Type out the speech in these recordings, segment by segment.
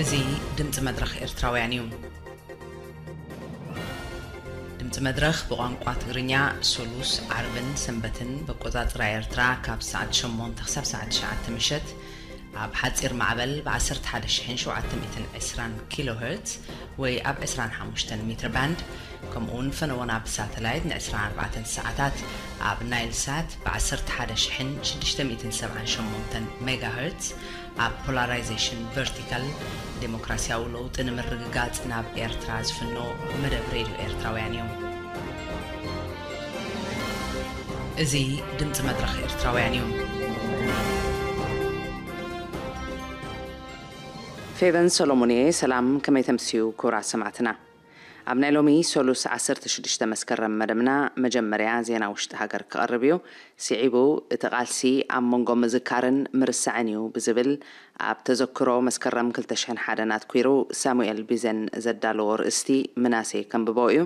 እዚ ድምፂ መድረኽ ኤርትራውያን እዩ። ድምፂ መድረኽ ብቋንቋ ትግርኛ ሶሉስ፣ ዓርብን ሰንበትን በቆፃፅራ ኤርትራ ካብ ሰዓት ሸሞንተ ክሳብ ሰዓት ትሽዓተ ምሸት ኣብ ሓፂር ማዕበል ብ ዓሰርተ ሓደ ሺሕን ሸውዓተ ሚእትን ዕስራን ኪሎ ሄርትዝ ወይ ኣብ ዕስራን ሓሙሽተን ሜትር ባንድ፣ ከምኡ እውን ፈነወና ብሳተላይት ን ዕስራን ኣርባዕተን ሰዓታት ኣብ ናይል ሳት ብ ዓሰርተ ሓደ ሺሕን ሽዱሽተ ሚእትን ሰብዓን ሸሞንተን ሜጋ ሄርትዝ ኣብ ፖላራይዜሽን ቨርቲካል፣ ዴሞክራሲያዊ ለውጢ ንምርግጋጽ ናብ ኤርትራ ዝፍኖ መደብ ሬድዮ ኤርትራውያን እዩ። እዚ ድምፂ መድረኽ ኤርትራውያን እዩ። ፌቨን ሰሎሞን እየ። ሰላም፣ ከመይ ተምስዩ ክቡራት ሰማዕትና? ኣብ ናይ ሎሚ ሰሉስ ዓሰርተ ሽዱሽተ መስከረም መደብና መጀመርያ ዜና ውሽጢ ሃገር ክቐርብ እዩ። ስዒቡ እቲ ቃልሲ ኣብ መንጎ ምዝካርን ምርሳዕን እዩ ብዝብል ኣብ ተዘክሮ መስከረም ክልተ ሽሕን ሓደን ኣትኲሩ ሳሙኤል ቢዘን ዘዳለዎ ርእስቲ ምናሴ ከንብቦ እዩ።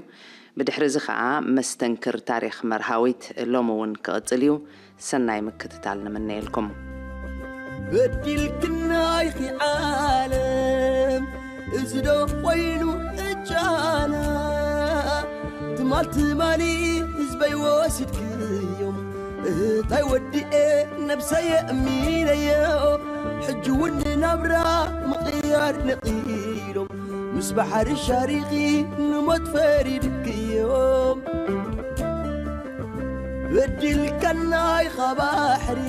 ብድሕሪ እዚ ኸኣ መስተንክር ታሪኽ መርሃዊት ሎሚ እውን ክቕጽል እዩ። ሰናይ ምክትታል ንምነየልኩም። በዲልክና ኢኺ ዓለም፣ እዚ ዶ ኮይኑ ዕጫና? ትማል ትማሊ ህዝበይ ወሲድክዮም፣ እህታይ ወዲኤ ነብሰየ እሚነዮ። ሕጂ እውን ንናብራ ምቕያር ነቒሎም፣ ምስ ባሕሪ ሻሪኺ ንሞት ፈሪድክዮም። በዲልካና ኢኻ ባሕሪ፣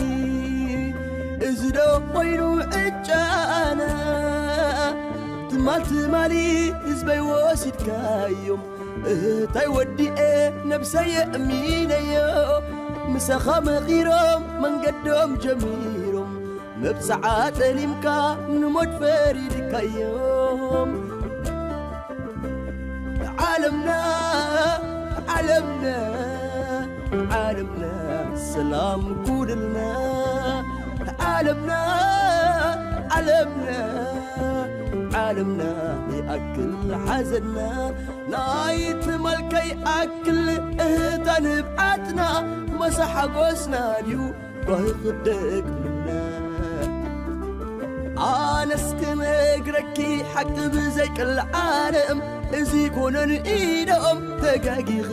እዚ ዶ ኮይኑ ዕጫና? ትማል ትማሊ ህዝበይ ወሲድካዮም፣ እህታይ ወዲኤ ነብሰየ እሚነዮ። ምሳኻ መኺሮም መንገዶም ጀሚሮም፣ መብጽዓ ጠሊምካ ንሞት ፈሪድካዮም። ዓለምና፣ ዓለምና፣ ዓለምና፣ ሰላም ኩንልና። ዓለምና፣ ዓለምና፣ ዓለምና፣ ይኣክል ሓዘንና። ናይ ትማል ከይኣክል እህታ ንብዓትና፣ መሳ ሓጎስና ድዩ ጓሂ ክደግምና? ኣነስ ክነግረኪ ሓቂ ብዘይቅልዓለም፣ እዚ ኮነን ኢዶም ተጋጊኺ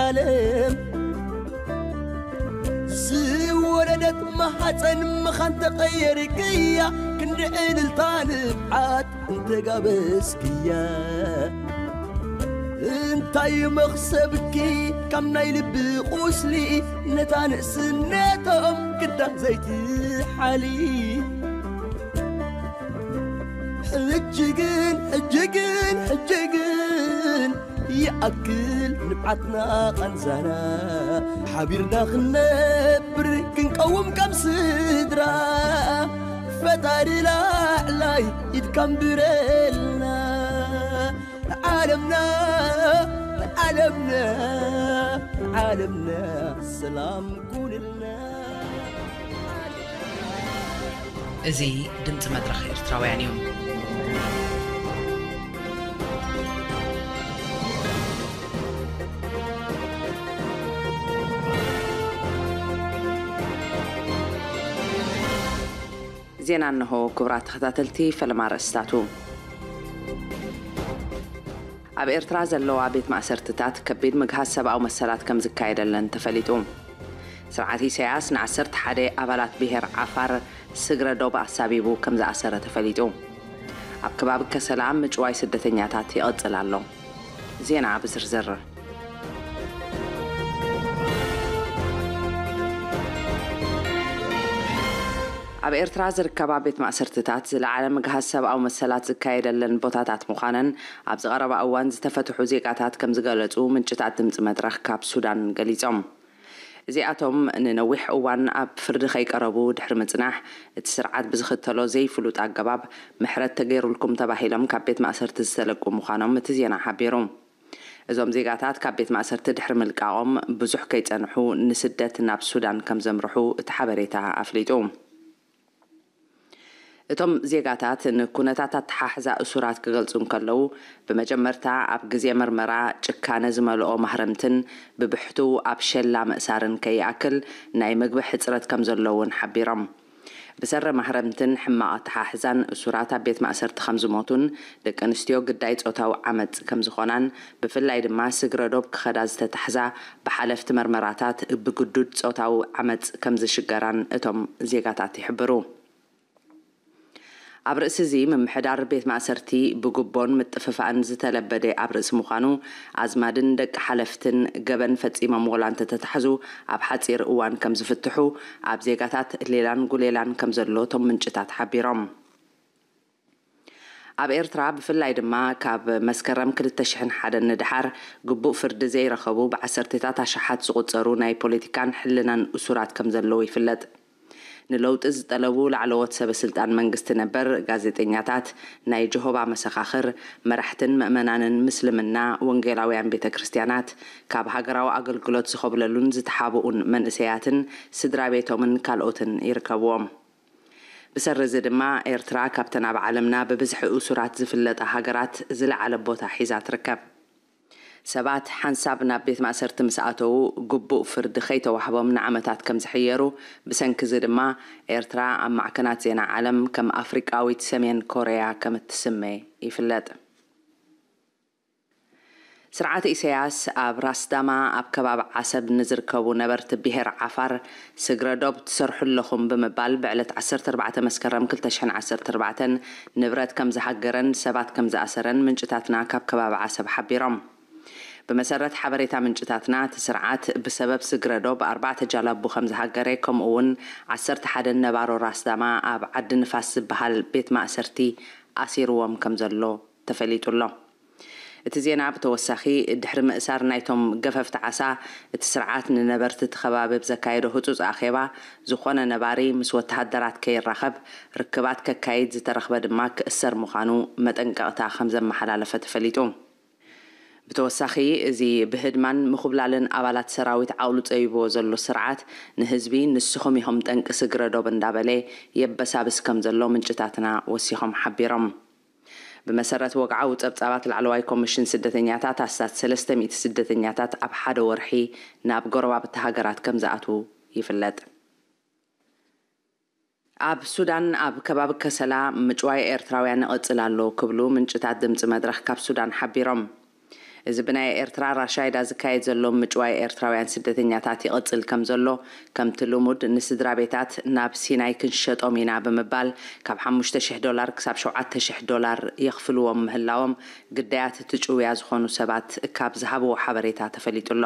ዓለም። ዝወለደት ማሓፀን ምኻን ተቐየርክያ፣ ክንዲ ዕልልታ ንብዓት እንተጋበዝክያ። እንታይ መኽሰብኪ ካብ ናይ ልቢ ቁስሊ፣ ነታ ንእስነቶም ክዳን ዘይትሓሊ። ሕጂ ግን፣ ሕጂ ግን፣ ሕጂ ግን ይኣክል ንብዓትና ቃንዛና፣ ሓቢርና ክንነብር ክንቀውም ከም ስድራ። ፈጣሪ ላዕላይ ኢድካ ንብረልና። ዓለምና፣ ዓለምና፣ ዓለምና ሰላም ኩንልና። እዚ ድምፂ መድረኽ ኤርትራውያን እዩ። ዜና እንሆ። ክቡራት ተኸታተልቲ፣ ፈለማ ኣርእስታቱ። ኣብ ኤርትራ ዘለዋ ቤት ማእሰርትታት ከቢድ ምግሃስ ሰብኣዊ መሰላት ከም ዝካየደለን ተፈሊጡ። ስርዓት ኢሳያስ ን ዓሰርተ ሓደ ኣባላት ብሄር ዓፋር ስግረ ዶብ ኣሳቢቡ ከም ዝኣሰረ ተፈሊጡ። ኣብ ከባቢ ከሰላ ምጭዋይ ስደተኛታት ይቕጽል ኣሎ። ዜና ብዝርዝር። ኣብ ኤርትራ ዝርከባ ቤት ማእሰርትታት ዝለዓለ ምግሃስ ሰብኣዊ መሰላት ዝካየደለን ቦታታት ምዃነን ኣብዚ ቀረባ እዋን ዝተፈትሑ ዜጋታት ከም ዝገለጹ ምንጭታት ድምጺ መድረኽ ካብ ሱዳን ገሊጾም። እዚኣቶም ንነዊሕ እዋን ኣብ ፍርዲ ከይቀረቡ ድሕሪ ምጽናሕ፣ እቲ ስርዓት ብዝኽተሎ ዘይፍሉጥ ኣገባብ ምሕረት ተገይሩልኩም ተባሂሎም ካብ ቤት ማእሰርቲ ዝተለቁ ምዃኖም እቲ ዜና ሓቢሩ። እዞም ዜጋታት ካብ ቤት ማእሰርቲ ድሕሪ ምልቃቖም ብዙሕ ከይጸንሑ ንስደት ናብ ሱዳን ከም ዘምርሑ እቲ ሓበሬታ ኣፍሊጡ። እቶም ዜጋታት ንኩነታት ኣተሓሕዛ እሱራት ክገልጹ እንከለዉ፣ ብመጀመርታ ኣብ ግዜ መርመራ ጭካነ ዝመልኦ ማህረምትን ብብሕቱ ኣብ ሸላ ምእሳርን ከይኣክል ናይ ምግቢ ሕጽረት ከም ዘሎ እውን ሓቢሮም። ብሰረ ማህረምትን ሕማቕ ኣተሓሕዛን እሱራት ኣብ ቤት ማእሰርቲ ከም ዝሞቱን ደቂ ኣንስትዮ ግዳይ ጾታዊ ዓመጽ ከም ዝኾናን ብፍላይ ድማ ስግረ ዶብ ክኸዳ ዝተታሕዛ ብሓለፍቲ መርመራታት ብግዱድ ጾታዊ ዓመጽ ከም ዝሽገራን እቶም ዜጋታት ይሕብሩ። ኣብ ርእሲ እዚ ምምሕዳር ቤት ማእሰርቲ ብጉቦን ምጥፍፋእን ዝተለበደ ኣብ ርእሲ ምዃኑ ኣዝማድን ደቂ ሓለፍትን ገበን ፈጺሞም ወላ እንተተታሕዙ ኣብ ሓጺር እዋን ከም ዝፍትሑ ኣብ ዜጋታት ሌላን ጉሌላን ከም ዘሎ እቶም ምንጭታት ሓቢሮም። ኣብ ኤርትራ ብፍላይ ድማ ካብ መስከረም ክልተ ሽሕን ሓደን ንድሓር ግቡእ ፍርዲ ዘይረኸቡ ብዓሰርተታት ኣሽሓት ዝቑጸሩ ናይ ፖለቲካን ሕልናን እሱራት ከም ዘለዉ ይፍለጥ። ንለውጢ ዝጠለቡ ላዕለዎት ሰበ ስልጣን መንግስቲ ነበር፣ ጋዜጠኛታት፣ ናይ ጀሆባ መሰኻኽር፣ መራሕትን ምእመናንን ምስልምና፣ ወንጌላውያን ቤተ ክርስቲያናት፣ ካብ ሃገራዊ ኣገልግሎት ዝኸብለሉን ዝተሓብኡን መንእሰያትን ስድራ ቤቶምን ካልኦትን ይርከብዎም። ብሰሪ እዚ ድማ ኤርትራ ካብተን ኣብ ዓለምና ብብዝሒ እሱራት ዝፍለጣ ሃገራት ዝለዓለ ቦታ ሒዛ ትርከብ። ሰባት ሓንሳብ ናብ ቤት ማእሰርቲ ምስ ኣተዉ ግቡእ ፍርዲ ከይተዋህቦም ንዓመታት ከም ዝሕየሩ፣ ብሰንኪ እዚ ድማ ኤርትራ ኣብ ማዕከናት ዜና ዓለም ከም ኣፍሪቃዊት ሰሜን ኮርያ ከም እትስመ ይፍለጥ። ስርዓት ኢሳያስ ኣብ ራስ ዳማ ኣብ ከባቢ ዓሰብ ንዝርከቡ ነበርቲ ብሄር ዓፋር ስግረ ዶብ ትሰርሑ ኣለኹም ብምባል ብዕለት ዓሰርተ ኣርባዕተ መስከረም ክልተ ሽሕን ዓሰርተ ኣርባዕተን ንብረት ከም ዝሃገረን ሰባት ከም ዝኣሰረን ምንጭታትና ካብ ከባቢ ዓሰብ ሓቢሮም። ብመሰረት ሓበሬታ ምንጭታትና፣ እቲ ስርዓት ብሰበብ ስግረ ዶብ ኣርባዕተ ጃላቡ ከም ዝሃገረ፣ ከምኡ እውን ዓሰርተ ሓደ ነባሮ ራስ ዳማ ኣብ ዓዲ ንፋስ ዝበሃል ቤት ማእሰርቲ ኣሲርዎም ከም ዘሎ ተፈሊጡ ኣሎ። እቲ ዜና ብተወሳኺ፣ ድሕሪ ምእሳር ናይቶም ገፈፍቲ ዓሳ፣ እቲ ስርዓት ንነበርቲ እቲ ከባቢ ብዘካየዶ ህጹጽ ኣኼባ፣ ዝኾነ ነባሪ ምስ ወተሃደራት ከይራኸብ፣ ርክባት ከካይድ፣ ዝተረኽበ ድማ ክእሰር ምዃኑ መጠንቀቕታ ከም ዘመሓላለፈ ተፈሊጡ። ብተወሳኺ፣ እዚ ብህድማን ምኹብላልን ኣባላት ሰራዊት ዓቕሉ ጸቢብዎ ዘሎ ስርዓት፣ ንህዝቢ ንስኹም ኢኹም ጠንቂ ስግረ ዶብ እንዳበለ የበሳብስ ከም ዘሎ ምንጭታትና ወሲኾም ሓቢሮም። ብመሰረት ወግዓዊ ጸብጻባት ላዕለዋይ ኮሚሽን ስደተኛታት፣ ኣስታት ሰለስተ ሚእቲ ስደተኛታት ኣብ ሓደ ወርሒ ናብ ጎረባብቲ ሃገራት ከም ዝኣትዉ ይፍለጥ። ኣብ ሱዳን ኣብ ከባቢ ከሰላ ምጭዋይ ኤርትራውያን ይቕጽል ኣሎ ክብሉ ምንጭታት ድምጺ መድረኽ ካብ ሱዳን ሓቢሮም። እዚ ብናይ ኤርትራ ራሻይዳ ዝካየድ ዘሎ ምጭዋይ ኤርትራውያን ስደተኛታት ይቕጽል ከም ዘሎ፣ ከምቲ ልሙድ ንስድራ ቤታት ናብ ሲናይ ክንሸጦም ኢና ብምባል ካብ ሓሙሽተ ሽሕ ዶላር ክሳብ ሸውዓተ ሽሕ ዶላር የኽፍልዎም ምህላዎም ግዳያት እቲ ጭውያ ዝኾኑ ሰባት ካብ ዝሃብዎ ሓበሬታ ተፈሊጡ ኣሎ።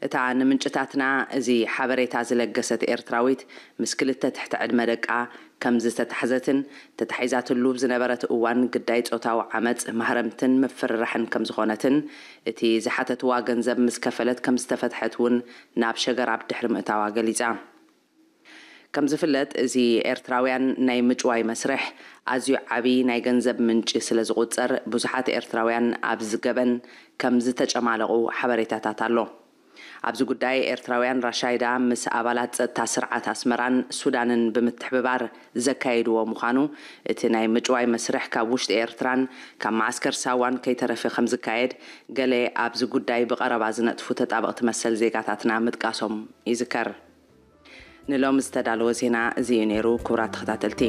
እታ ንምንጭታትና እዚ ሓበሬታ ዝለገሰት ኤርትራዊት፣ ምስ ክልተ ትሕቲ ዕድመ ደቃ ከም ዝተታሕዘትን፣ ተታሒዛትሉ ዝነበረት እዋን ግዳይ ጾታዊ ዓመጽ፣ ማህረምትን ምፍርራሕን ከም ዝኾነትን፣ እቲ ዝሓተትዋ ገንዘብ ምስ ከፈለት ከም ዝተፈትሐት እውን ናብ ሸገራብ ድሕሪ ምእታዋ ገሊጻ። ከም ዝፍለጥ፣ እዚ ኤርትራውያን ናይ ምጭዋይ መስርሕ ኣዝዩ ዓቢ ናይ ገንዘብ ምንጪ ስለ ዝቑጸር፣ ብዙሓት ኤርትራውያን ኣብዚ ገበን ከም ዝተጨማለቑ ሓበሬታታት ኣሎ። ኣብዚ ጉዳይ፣ ኤርትራውያን ራሻይዳ ምስ ኣባላት ጸጥታ ስርዓት ኣስመራን ሱዳንን ብምትሕብባር ዘካየድዎ ምዃኑ፣ እቲ ናይ ምጭዋይ መስርሕ ካብ ውሽጢ ኤርትራን ካብ መዓስከር ሳዋን ከይተረፈ ከም ዝካየድ፣ ገለ ኣብዚ ጉዳይ ብቐረባ ዝነጥፉ ተጣበቕቲ መሰል ዜጋታትና ምጥቃሶም ይዝከር። ንሎም ዝተዳለወ ዜና እዚ እዩ ነይሩ። ክቡራት ተኸታተልቲ፣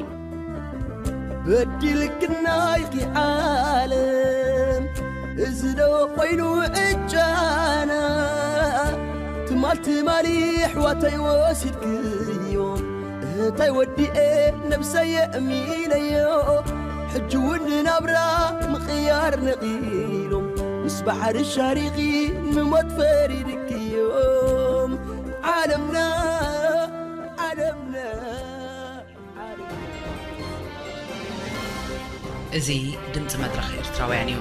በዲልክና ኢኺ ዓለም፣ እዚ ዶ ኮይኑ ዕጫና? ትማል ትማሊ ኣሕዋተይ ወሲድክዮ፣ እህታይ ወዲኤ ነብሰየ እሚነዮ። ሕጂ እውን ንናብራ ምቕያር ነቒሎም፣ ምስ ባሕሪ ሻሪኺ ንሞት ፈሪድክዮም። ዓለምና፣ ዓለምና፣ ዓለምና። እዚ ድምፂ መድረኽ ኤርትራውያን እዩ።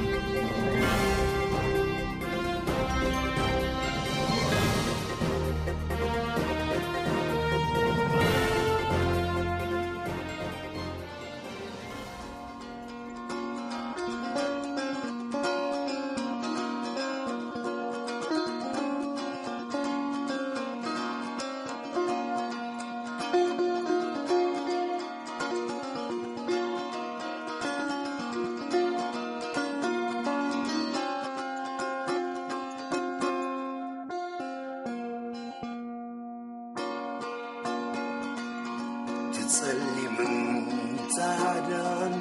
ጸሊምን ጻዕዳን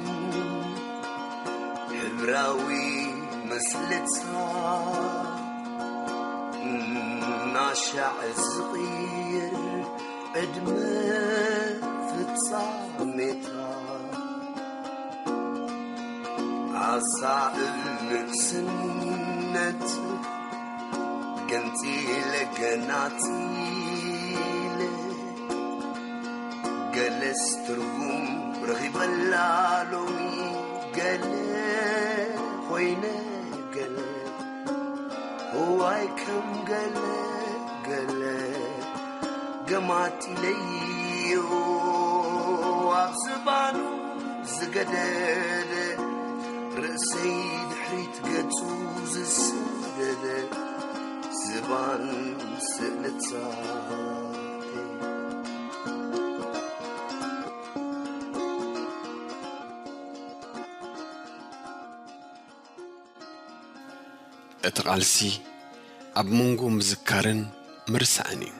ሕብራዊ ምስልታ እናሻዕ ዝቕይር ዕድመ ፍጻሜታ ኣሳእል ንእስነት ገንጺለ ገናጺለ ገለስ ትርጉም ረኺበላ ሎሚ ገለ ኮይነ ገለ እዋይ ከም ገለ ገለ ገማት ኢለዮ ኣብ ዝባኑ ዝገደደ ርእሰይ ድሕሪት ገጹ ዝሰደደ ዝባን ስእልታተይ እቲ ቃልሲ ኣብ መንጎ ምዝካርን ምርሳዕን እዩ።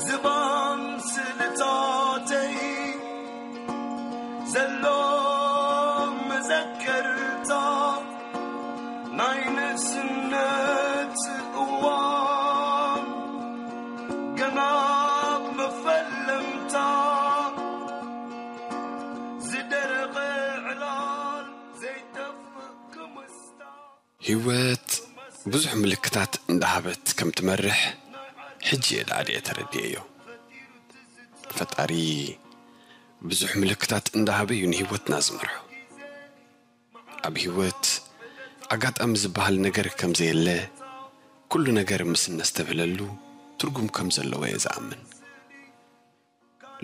ዝባን ስእልታተይ ዘሎ መዘከርታ ናይ ንእስነት እዋን ገና መፈለምታ ዝደረቐ ዕላል ዘይጠፍእ ክምስታ ህይወት ብዙሕ ምልክታት እንዳሃበት ከም ትመርሕ ሕጂ እየ ዳዕዲዐ ተረዲኤዮ። ፈጣሪ ብዙሕ ምልክታት እንዳሃበ እዩ ንህይወትና ዝመርሖ። ኣብ ህይወት ኣጋጣሚ ዝበሃል ነገር ከም ዘየለ፣ ኩሉ ነገር ምስ እነስተብህለሉ ትርጉም ከም ዘለዎ እየ ዝኣምን።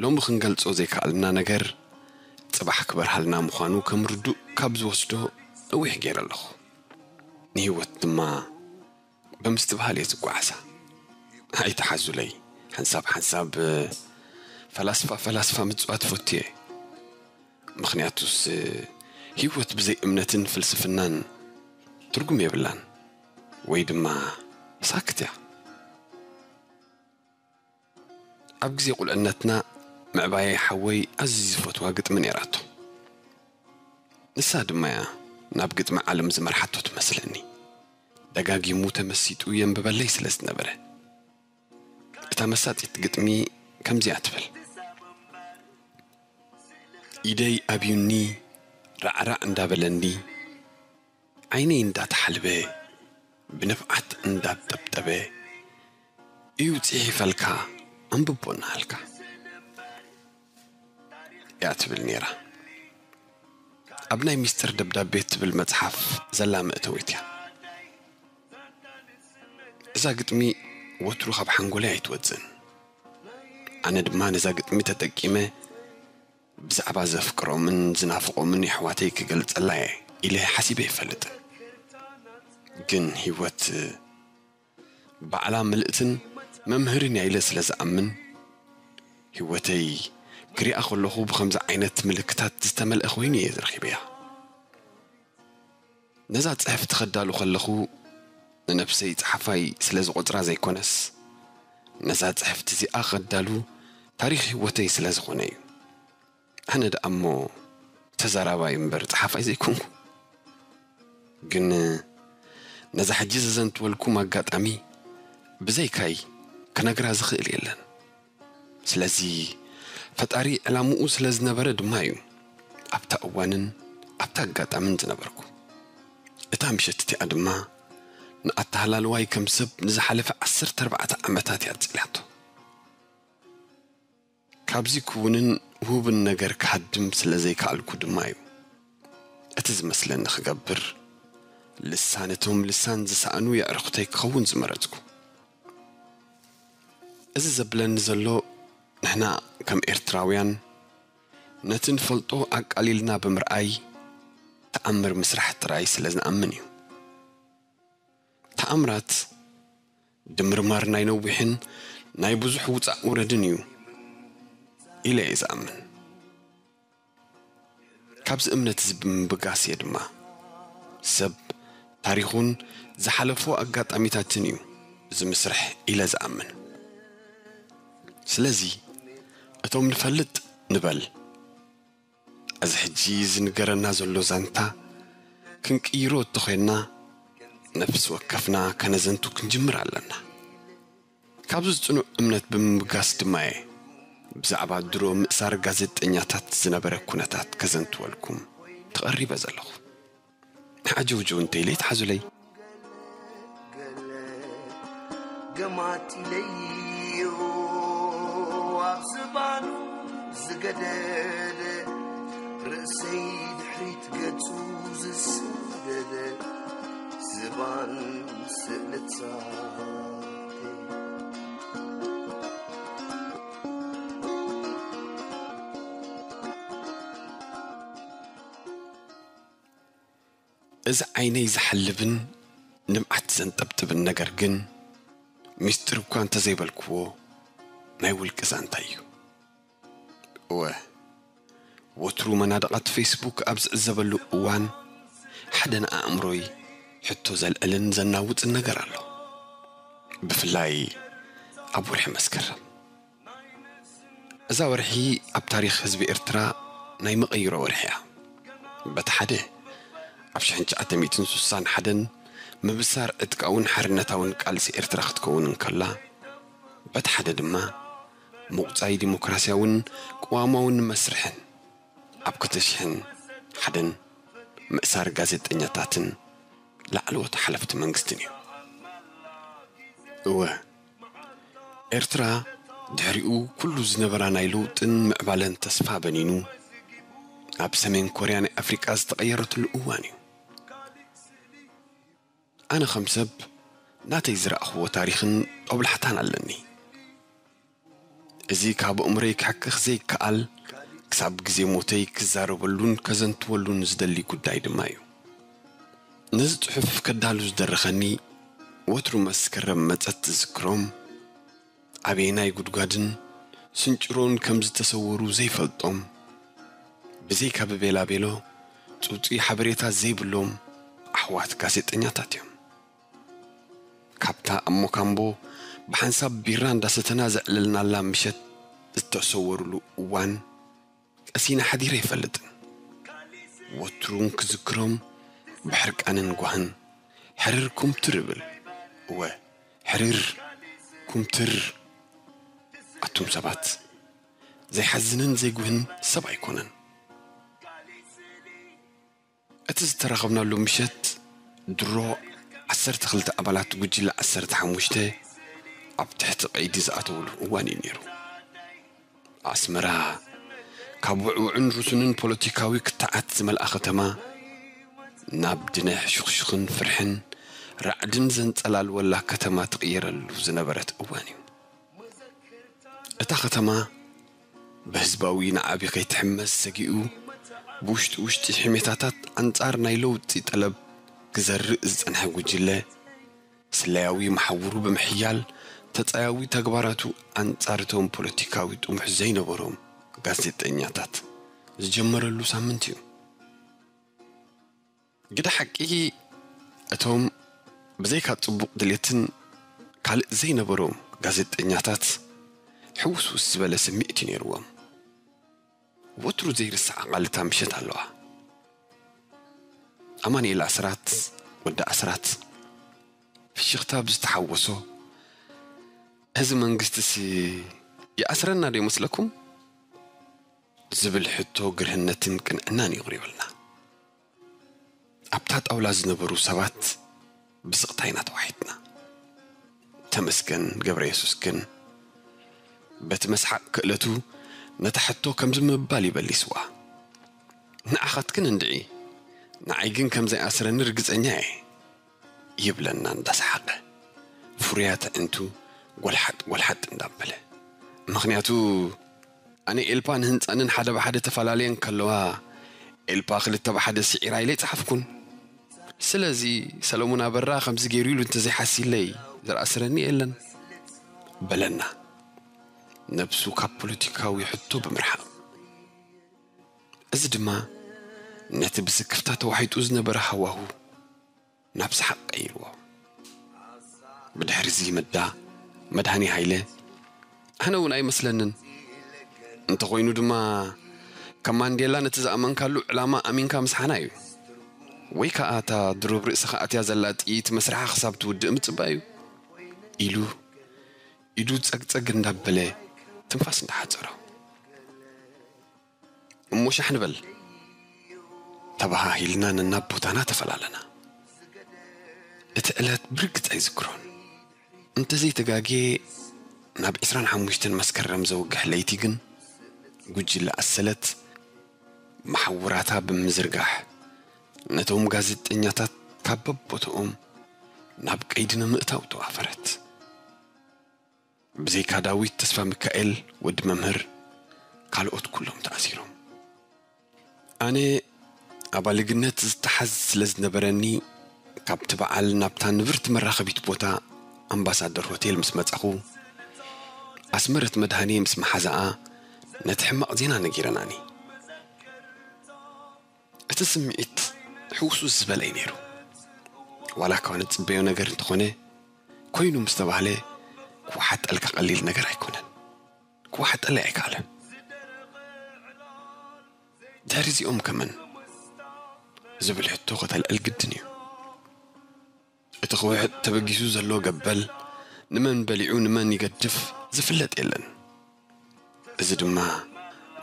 ሎሚ ክንገልጾ ዘይከኣልና ነገር ጽባሕ ክበርሃልና ምዃኑ ከም ርዱእ ካብ ዝወስዶ ነዊሕ ገይረ ኣለኹ። ንህይወት ድማ ብምስትብሃል እየ ዝጓዓዛ። ኣይተሓዙለይ፣ ሓንሳብ ሓንሳብ ፈላስፋ ፈላስፋ ምጽዋት ፈትየ። ምኽንያቱስ ህይወት ብዘይ እምነትን ፍልስፍናን ትርጉም የብላን፣ ወይ ድማ ሳክት እያ። ኣብ ግዜ ቁልዕነትና ምዕባየይ ሓወይ ኣዝዩ ዝፈትዋ ግጥሚ ነይራቶ። ንሳ ድማ እያ ናብ ግጥሚ ዓለም ዝመርሓቶ ትመስለኒ። ደጋጊሙ ተመሲጡ የንብበለይ ስለ ዝነበረ። እታ መሳጢት ግጥሚ ከምዚኣ ትብል። ኢደይ ኣብዩኒ ራዕራዕ እንዳበለኒ፣ ዓይነይ እንዳተሓልበ፣ ብንፍዓት እንዳጠብጠበ፣ እዩ ጽሒፈልካ ኣንብቦ እናሃልካ እያ ትብል ነይራ። ኣብ ናይ ሚስተር ደብዳቤ ትብል መጽሓፍ ዘላ መእተዊት እያ። እዛ ግጥሚ ወትሩ ካብ ሓንጎለይ ኣይትወጽእን። ኣነ ድማ ነዛ ግጥሚ ተጠቂመ ብዛዕባ ዘፍቅሮምን ዝናፍቆምን የሕዋተይ ክገልጸላ እየ ኢለ ሓሲበ ይፈልጥን። ግን ህይወት ባዕላ ምልእትን መምህርን እያ ኢለ ስለ ዝኣምን፣ ህይወተይ ክሪኣ ከለኹ ብኸምዚ ዓይነት ምልክታት ዝተመልአ ኮይኑ እየ ዝረኺበያ። ነዛ ጽሕፍቲ ከዳሉ ከለኹ ንነብሰይ ጸሓፋይ ስለ ዝቖጽራ ዘይኮነስ፣ ነዛ ጽሕፍቲ እዚኣ ከዳሉ ታሪኽ ህይወተይ ስለ ዝኾነ እዩ። ኣነ ደኣ እሞ ተዛራባይ እምበር ጸሓፋይ ዘይኮንኩ። ግን ነዛ ሕጂ ዘዘንትወልኩም ኣጋጣሚ ብዘይካይ ክነግራ ዝኽእል የለን። ስለዚ ፈጣሪ ዕላምኡ ስለ ዝነበረ ድማ እዩ ኣብታ እዋንን ኣብታ ኣጋጣምን ዝነበርኩ። እታ ምሸት እቲኣ ድማ ንኣተሃላልዋይ ከም ሰብ ንዝሓለፈ ዓሰርተ ኣርባዕተ ዓመታት እያ ኣጽሊላቶ። ካብዚ ክውንን ውሁብን ነገር ክሃድም ስለ ዘይከኣልኩ ድማ እዩ እቲ ዝመስለኒ ክገብር፣ ልሳን እቶም ልሳን ዝሰኣኑ የዕርኽተይ ክኸውን ዝመረጽኩ። እዚ ዘብለኒ ዘሎ ንሕና ከም ኤርትራውያን ነቲ ንፈልጦ ኣቃሊልና ብምርኣይ ተኣምር ምስራሕ ጥራይ ስለ ዝንኣምን እዩ። ተኣምራት ድምርማር ናይ ነዊሕን ናይ ብዙሕ ውጻእ ውረድን እዩ ኢለ እየ ዝኣምን። ካብዚ እምነት እዚ ብምብጋስ እየ ድማ ሰብ ታሪኹን ዝሓለፎ ኣጋጣሚታትን እዩ እዚ ምስርሕ ኢለ ዝኣምን። ስለዚ እቶም ንፈልጥ ንበል፣ እዚ ሕጂ ዝንገረና ዘሎ ዛንታ ክንቅይሮ እተኾይንና፣ ነፍሲ ወከፍና ከነዘንቱ ክንጅምር ኣለና። ካብዚ ጽኑዕ እምነት ብምብጋስ ድማ እየ ብዛዕባ ድሮ ምእሳር ጋዜጠኛታት ዝነበረ ኩነታት ከዘንትወልኩም ተቐሪበ ዘለኹ። ዓጀውጀው እንተኢለ ይትሓዙለይ። ገለ ገማጢለዮ ኣብ ዝባኑ ዝገደደ፣ ርእሰይ ድሕሪት ገጹ ዝሰደደ፣ ዝባን ስእልታት። እዚ ዓይነይ ዝሓልብን ንብዓት ዘንጠብጥብን ነገር ግን፣ ምስጢር እኳ እንተዘይበልክዎ፣ ናይ ውልቂ ዛንታ እዩ። እወ፣ ወትሩ መናድቓት ፌስቡክ ኣብ ዝዕዘበሉ እዋን፣ ሓደ ንኣእምሮይ ሕቶ ዘልዕልን ዘናውጽን ነገር ኣሎ። ብፍላይ ኣብ ወርሒ መስከረም። እዛ ወርሒ ኣብ ታሪኽ ህዝቢ ኤርትራ ናይ መቐይሮ ወርሒ እያ። በቲ ሓደ፣ ኣብ ሽሕን ትሽዓተ ሚእትን ስሳን ሓደን ምብሳር ዕጥቃውን ሓርነታውን ቃልሲ ኤርትራ ክትከውን እንከላ፣ በቲ ሓደ ድማ፣ ምቑጻይ ዲሞክራስያውን ቅዋማውን መስርሕን ኣብ ክልተ ሽሕን ሓደን ምእሳር ጋዜጠኛታትን ላዕለዎት ሓለፍቲ መንግስትን እዩ። እወ፣ ኤርትራ ድሕሪኡ ኩሉ ዝነበራ ናይ ለውጥን ምዕባለን ተስፋ በኒኑ፣ ኣብ ሰሜን ኮርያ ናይ ኣፍሪቃ ዝተቐየረትሉ እዋን እዩ። ኣነ ከም ሰብ ናተይ ዝረኣኽዎ ታሪኽን ጦብላሕታን ኣለኒ። እዚ ካብ ኣእምሮይ ክሕክኽ ዘይከኣል፣ ክሳብ ግዜ ሞተይ ክዛረበሉን ከዘንትወሉን ዝደሊ ጉዳይ ድማ እዩ። ነዚ ጽሑፍ ከዳሉ ዝደረኸኒ፣ ወትሩ መስከረም መጸት ዝዝክሮም፣ ኣበየናይ ጉድጓድን ስንጭሮን ከም ዝተሰወሩ ዘይፈልጦም፣ ብዘይካ ብቤላቤሎ ጽውጽይ ሓበሬታ ዘይብሎም ኣሕዋት ጋዜጠኛታት እዮም። ካብታ ኣብ ሞካምቦ ብሓንሳብ ቢራ እንዳሰተና ዘዕለልናላ ምሸት ዝተሰወሩሉ እዋን ቀሲነ ሓዲረ ኣይፈልጥን። ወትሩን ክዝክሮም ብሕርቃንን ጓህን ሕርር ኩምትር እብል። እወ፣ ሕርር ኩምትር። ኣቱም ሰባት፣ ዘይሓዝንን ዘይጉህን ሰብ ኣይኮነን። እቲ ዝተራኸብናሉ ምሸት፣ ድሮ ዓሰርተ ክልተ ኣባላት ጉጅለ ዓሰርተ ሓሙሽተ ኣብ ትሕቲ ቀይዲ ዝኣተውሉ እዋን እዩ ነይሩ። ኣስመራ፣ ካብ ውዕውዕን ርሱንን ፖለቲካዊ ክትዓት ዝመልኣ ከተማ፣ ናብ ድነ ሕሹኽሹኽን ፍርሕን ራዕድን ዘንጸላልወላ ከተማ ትቕየረሉ ዝነበረት እዋን እዩ። እታ ከተማ ብህዝባዊ ናዕቢ ከይትሕመስ ሰጊኡ፣ ብውሽጢ ውሽጢ ሕሜታታት ኣንጻር ናይ ለውጢ ጠለብ ክዘርእ ዝጸንሐ ጉጅለ፣ ስለያዊ መሓውሩ ብምሕያል፣ ተጻያዊ ተግባራቱ ኣንጻር እቶም ፖለቲካዊ ጥሙሕ ዘይነበሮም ጋዜጠኛታት ዝጀመረሉ ሳምንት እዩ። ግደ ሓቂ፣ እቶም ብዘይካ ጽቡቕ ድሌትን ካልእ ዘይነበሮም ጋዜጠኛታት፣ ሕውስውስ ዝበለ ስምዒት እዩ ነይርዎም። ወትሩ ዘይርስዓ ቃል እታ ምሸት ኣለዋ። ኣማኑኤል ኣስራት፣ ወዲ ኣስራት፣ ፍሽኽታ ብዝተሓወሶ፣ "እዚ መንግስትሲ ይኣስረና ዶ ይመስለኩም?" ዝብል ሕቶ ግርህነትን ቅንዕናን እዩ ኣቕሪቡልና። ኣብታ ጣውላ ዝነበሩ ሰባት ብስቕታ ኢና ተዋሒጥና። ተመስገን ገብረ የሱስ ግን፣ በቲ መስሓቕ ክእለቱ፣ ነታ ሕቶ ከምዚ ምባል ይበሊስዋ። "ንዓኻትክን እንድዒ፣ ንዓይ ግን ከም ዘይኣስረኒ ርግጸኛ እየ" ይብለና እንዳሰሓቐ፣ ፍሩያት ኣዒንቱ ጎልሓጥ ጎልሓጥ እንዳበለ። ምኽንያቱ፣ ኣነ ኤልፓን ህንጻንን ሓደ ብሓደ ተፈላለየን ከለዋ፣ ኤልፓ ክልተ ብሓደ ስዒራ ኢለ ኣይጸሓፍኩን። ስለዚ፣ ሰለሙን ኣበራ ከምዚ ገይሩ ኢሉ እንተዘይሓሲለይ፣ ዝኣስረኒ የለን፣ በለና፣ ነብሱ ካብ ፖለቲካዊ ሕቶ ብምርሓቕ። እዚ ድማ ነቲ ብስክፍታ ተዋሒጡ ዝነበረ ሃዋሁ ናብ ሰሓቕ ቀይርዎ። ብድሕሪ እዚ መዳ መድሃኒ ሃይለ፣ ኣነ እውን ኣይመስለንን፣ እንተኾይኑ ድማ ከም ማንዴላ ነቲ ዝኣመንካሉ ዕላማ ኣሚንካ ምስሓና እዩ፣ ወይ ከኣ እታ ድሩብ ርእስኻ ኣትያ ዘላ ጥይት መስርሓ ክሳብ ትውድእ ምጽባይ እዩ፣ ኢሉ ኢዱ ጸግጸግ እንዳበለ ትንፋስ እንዳሓጸሮ። እሞ ሻሕ ንበል፣ ተባሃሂልና ነናብ ቦታና ተፈላለና። እቲ ዕለት ብርግጽ ኣይዝክሮን። እንተዘይተጋግየ፣ ናብ ዕስራን ሓሙሽተን መስከረም ዘውግሕ ለይቲ ግን፣ ጉጅለ ኣሰለት መሓውራታ ብምዝርጋሕ፣ ነቶም ጋዜጠኛታት ካብ በቦትኦም ናብ ቀይዲ ንምእታው ተዋፈረት። ብዘይካ ዳዊት ተስፋ ሚካኤል ወዲ መምህር፣ ካልኦት ኩሎም ተኣሲሮም። ኣነ ኣባልግነት ዝተሓዝ ስለ ዝነበረኒ፣ ካብቲ በዓል ናብታ ንብርቲ መራኸቢት ቦታ ኣምባሳደር ሆቴል ምስ መጻኹ፣ ኣስመረት መድሃኔ ምስ መሓዛኣ ነቲ ሕማቕ ዜና ነጊረናኒ። እቲ ስምዒት ሕውስውስ ዝበለ እዩ ነይሩ። ዋላ እኳ ንጽበዮ ነገር እንተኾነ፣ ኮይኑ ምስ ተባህለ፣ ክወሓጠልካ ቀሊል ነገር ኣይኮነን። ክወሓጠለይ ኣይከኣለን። ድሕሪ እዚኦም ከመን ዝብል ሕቶ ከተልዕል ግድን እዩ። እቲ ክውሕጥ ተበጊሱ ዘሎ ገበል ንመን በሊዑ ንመን ይገድፍ ዝፍለጥ የለን። እዚ ድማ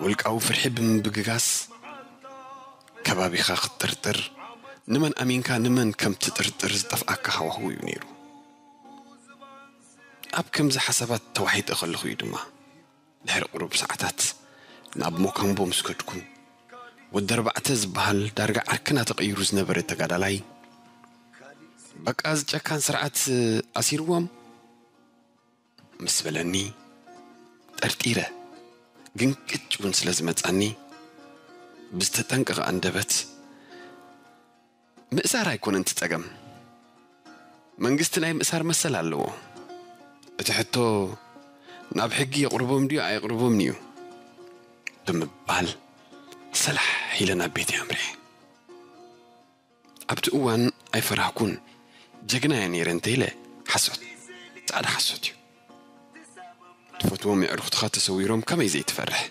ውልቃዊ ፍርሒ ብምብግጋስ፣ ከባቢኻ ክትጥርጥር፣ ንመን ኣሚንካ ንመን ከም ትጥርጥር ዝጠፍኣካ ሃዋህው እዩ ነይሩ። ኣብ ከምዚ ሓሳባት ተዋሒጠ ከለኹ እዩ ድማ፣ ድሕሪ ቁሩብ ሰዓታት ናብ ሞካምቦ ምስ ከድኩ፣ ወዲ ኣርባዕተ ዝበሃል ዳርጋ ዓርክና ተቐይሩ ዝነበረ ተጋዳላይ፣ "በቃ እዚ ጨካን ስርዓት ኣሲርዎም?" ምስ በለኒ ጠርጢረ፣ ግን ቅጭ እውን ስለ ዝመጻኒ፣ ብዝተጠንቀቐ ኣንደበት፣ "ምእሳር ኣይኮነን እቲ ጸገም። መንግስቲ ናይ ምእሳር መሰል ኣለዎ። እቲ ሕቶ ናብ ሕጊ የቕርቦም ድዩ ኣየቕርቦምን እዩ" ብምባል ሰላሕ ኢለ ናብ ቤተይ ኣምሪሐ። ኣብቲ እዋን ኣይፈራህኩን። ጀግና እየ ነይረ እንተ ኢለ ሓሶት፣ ጻዕዳ ሓሶት እዩ። ትፈትዎም የዕሩኽትኻ ተሰዊሮም ከመይ ዘይትፈርሕ?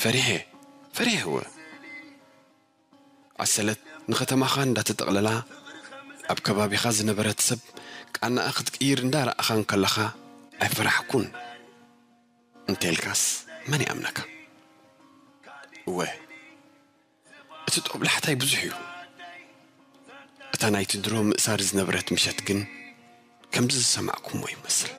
ፈሪሐ፣ ፈሪሐ እወ። ኣሰለት ንኸተማኻ እንዳተጠቕለላ፣ ኣብ ከባቢኻ ዝነበረት ሰብ ቃናኣ ክትቅይር እንዳረኣኻ እንከለኻ ኣይፈራሕኩን እንተልካስ መን ይኣምነካ? እወ፣ እቲ ጦብላሕታይ ብዙሕ እዩ። እታ ናይቲ ድሮ ምእሳር ዝነበረት ምሸት ግን ከምዚ ዝሰማዕኩሞ ይመስል።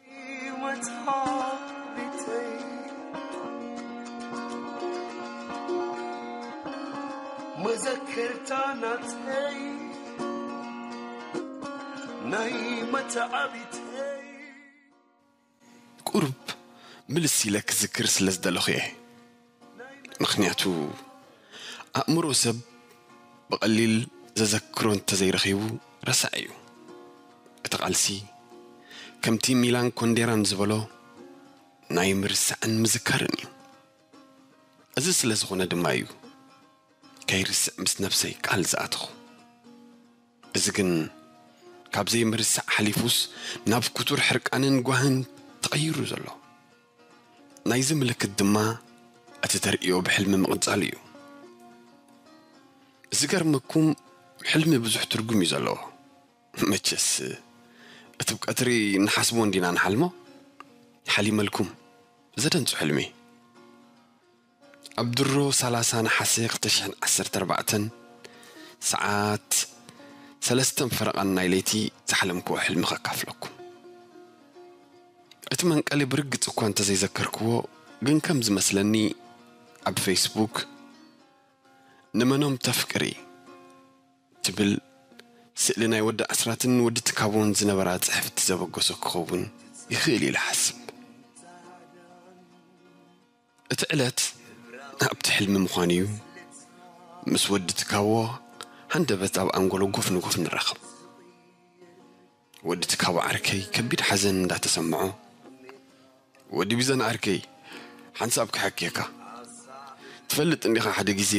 መዘከርታ ናተይ ናይ መተዓቢተይ። ቁሩብ ምልስ ኢለ ክዝክር ስለ ዝደለኹ እየ። ምኽንያቱ፣ ኣእምሮ ሰብ ብቐሊል ዘዘክሮ እንተዘይረኺቡ ረሳዕ እዩ። እቲ ቃልሲ፣ ከምቲ ሚላን ኮንዴራን ዝበሎ፣ ናይ ምርሳዕን ምዝካርን እዩ። እዚ ስለ ዝኾነ ድማ እዩ፣ ከይርስዕ ምስ ነብሰይ ቃል ዝኣተኹ። እዚ ግን ካብ ዘይምርሳዕ ሓሊፉስ ናብ ክቱር ሕርቃንን ጓህን ተቐይሩ ዘሎ። ናይዚ ምልክት ድማ እቲ ተርእዮ ብሕልሚ ምቕጻሉ እዩ። ዝገርመኩም፣ ሕልሚ ብዙሕ ትርጉም እዩ ዘለዎ። መቸስ፣ እቲ ብ ቀትሪ እንሓስቦ እንዲና ንሓልሞ። ሓሊመልኩም፣ ዘደንጹ ሕልሚ። ኣብ ድሮ ሰላሳ ነሓሰ ክልተ ሽሕን ዓሰርተ ኣርባዕተን፣ ሰዓት ሰለስተን ፈረቓን ናይ ለይቲ ዝሓለምክዎ ሕልሚ ከካፍለኩም። እቲ መንቀሊ ብርግጽ እኳ እንተዘይዘከርክዎ፣ ግን ከም ዝመስለኒ ኣብ ፌስቡክ "ንመኖም ተፍቅሪ?" ትብል ስእሊ ናይ ወዲ ኣስራትን ወዲ ትካቦን ዝነበራ ጽሕፍቲ ዘበገሶ ክኸውን ይኽእል ኢለ እሓስብ። እቲ ዕለት ኣብቲ ሕልሚ ምዃኑ እዩ። ምስ ወዲ ትካቦ ሃንደበት ኣብ ኣንጎሎ ጎፍ ንጎፍ ንራኸብ። ወዲ ትካቦ ዓርከይ ከቢድ ሓዘን እንዳተሰምዖ፣ "ወዲ ቢዘን ዓርከይ፣ ሓንሳብ ክሓክየካ። ትፈልጥ እንዲኻ፣ ሓደ ግዜ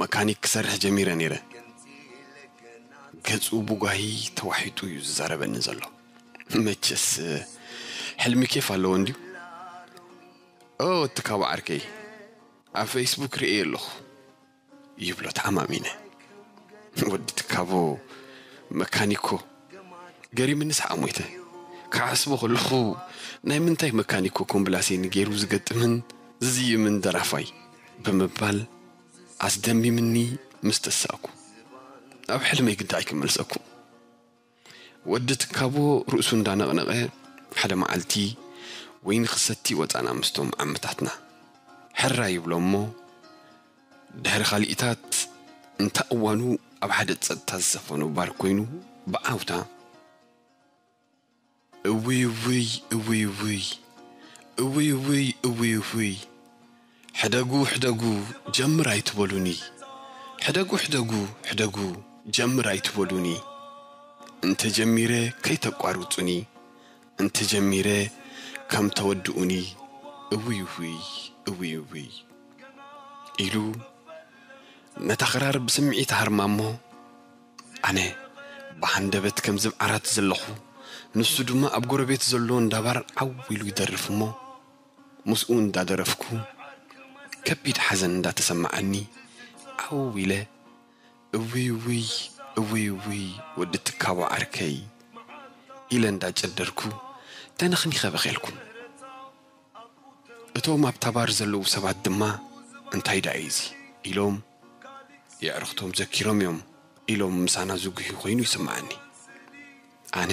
መካኒክ ክሰርሕ ጀሚረ ነይረ። ገጹ ብጓሂ ተዋሒጡ እዩ ዝዛረበኒ ዘሎ። መቸስ ሕልሚ ኬፍ ኣለዎ እንድዩ። ኦ፣ ትካቦ ዓርከይ፣ ኣብ ፌስቡክ ርእየ ኣለኹ ይብሎ ተዓማሚነ። ወዲ ትካቦ መካኒኮ ገሪምኒ ሰሓቕ ሞይተ። ክሓስቦ ከለኹ ናይ ምንታይ መካኒኮ ኮምብላሴኒ ገይሩ ዝገጥምን ዝዝይምን ደራፋይ ብምባል ኣስደሚምኒ ምስ ተሳእኩ፣ ኣብ ሕልመይ ግዳይ ክመልሰኩም። ወዲ ትካቦ ርእሱ እንዳነቕነቐ፣ ሓደ መዓልቲ ወይኒ ክሰቲ ወጻና ምስቶም ዓምታትና። ሕራይ ይብሎ እሞ፣ ድሕሪ ካሊእታት እንታ እዋኑ ኣብ ሓደ ጸጥታ ዝሰፈኖ ባር ኮይኑ ብዓውታ፣ እውይ እውይ እውይ እውይ እውይ እውይ እውይ እውይ፣ ሕደጉ ሕደጉ፣ ጀምር ኣይትበሉኒ። ሕደጉ ሕደጉ ሕደጉ፣ ጀምር ኣይትበሉኒ። እንተ ጀሚረ ከይተቋርጹኒ፣ እንተ ጀሚረ ከም ተወድኡኒ። እውይ እውይ እውይ እውይ ኢሉ ነታ ክራር ብስምዒት ሃርማ እሞ፣ ኣነ ብሃንደበት ከም ዝብዓራት ዘለኹ፣ ንሱ ድማ ኣብ ጎረቤት ዘሎ እንዳባር ዓው ኢሉ ይደርፍ እሞ፣ ምስኡ እንዳደረፍኩ ከቢድ ሓዘን እንዳተሰማዓኒ ዓው ኢለ፣ እውይ እውይ እውይ እውይ ወዲ ትካቦ ዓርከይ ኢለ እንዳጨደርኩ ተነኽኒኸ በኼልኩ። እቶም ኣብታ ባር ዘለዉ ሰባት ድማ፣ እንታይ ደኣ እዩ እዚ ኢሎም የዕርኽቶም ዘኪሮም እዮም ኢሎም ምሳና ዝጉሂ ኮይኑ ይስምዓኒ። ኣነ፣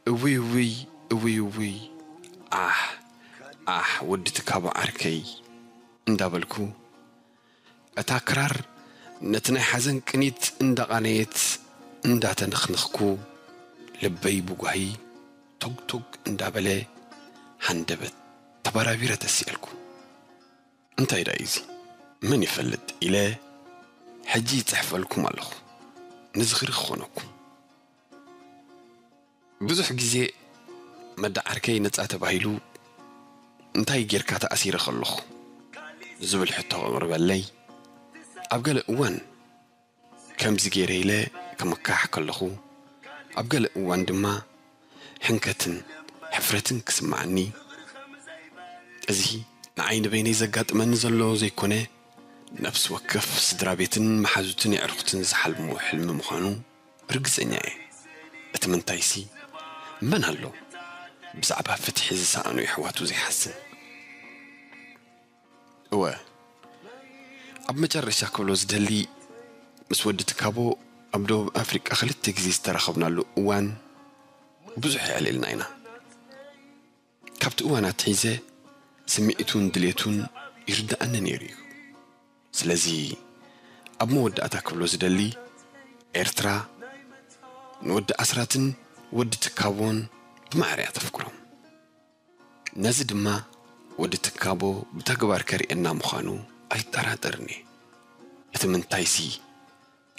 እውይ እውይ እውይ እውይ፣ ኣሕ ኣሕ ወዲ ትካቦ ዓርከይ እንዳበልኩ፣ እታ ክራር ነቲ ናይ ሓዘን ቅኒት እንዳቓነየት እንዳተነኽነኽኩ፣ ልበይ ብጓሂ ቶግ ቶግ እንዳበለ ሃንደበት ተባራቢረ ተሲኣልኩ። እንታይ ደኣ እዩ እዚ? መን ይፈልጥ ኢለ ሕጂ ይጽሕፈልኩም ኣለኹ። ንዝኽሪ ክኾነኩም። ብዙሕ ግዜ መዳዓርከይ ነጻ ተባሂሉ እንታይ ጌርካ ተኣሲረ ከለኹ ዝብል ሕቶ ክቕርበለይ፣ ኣብ ገለ እዋን ከምዚ ገይረ ኢለ ክምካሕ ከለኹ፣ ኣብ ገለ እዋን ድማ ሕንከትን ሕፍረትን ክስምዓኒ፣ እዚ ንዓይ ንበይነይ ዘጋጥመኒ ዘሎ ዘይኮነ፣ ነፍሲ ወከፍ ስድራ ቤትን መሓዙትን የዕሩኽትን ዝሓልሞ ሕልሚ ምዃኑ ርግጸኛ እየ። እቲ ምንታይሲ፣ መን ኣሎ ብዛዕባ ፍትሒ ዝሰኣኑ የሕዋቱ ዘይሓስን? እወ፣ ኣብ መጨረሻ ክብሎ ዝደሊ፣ ምስ ወዲ ትካቦ ኣብ ደቡብ ኣፍሪቃ ክልተ ግዜ ዝተራኸብናሉ እዋን ብዙሕ የዕሊልና ኢና። ካብቲ እዋን ኣትሒዘ ስምዒቱን ድሌቱን ይርድኣኒ ነይሩ እዩ። ስለዚ ኣብ መወዳእታ ክብሎ ዝደሊ፣ ኤርትራ ንወዲ ኣስራትን ወዲ ትካቦን ብማዕረ እያ ተፍቅሮም። ነዚ ድማ ወዲ ትካቦ ብተግባር ከርእየና ምዃኑ ኣይጠራጠርን እየ። እቲ ምንታይሲ፣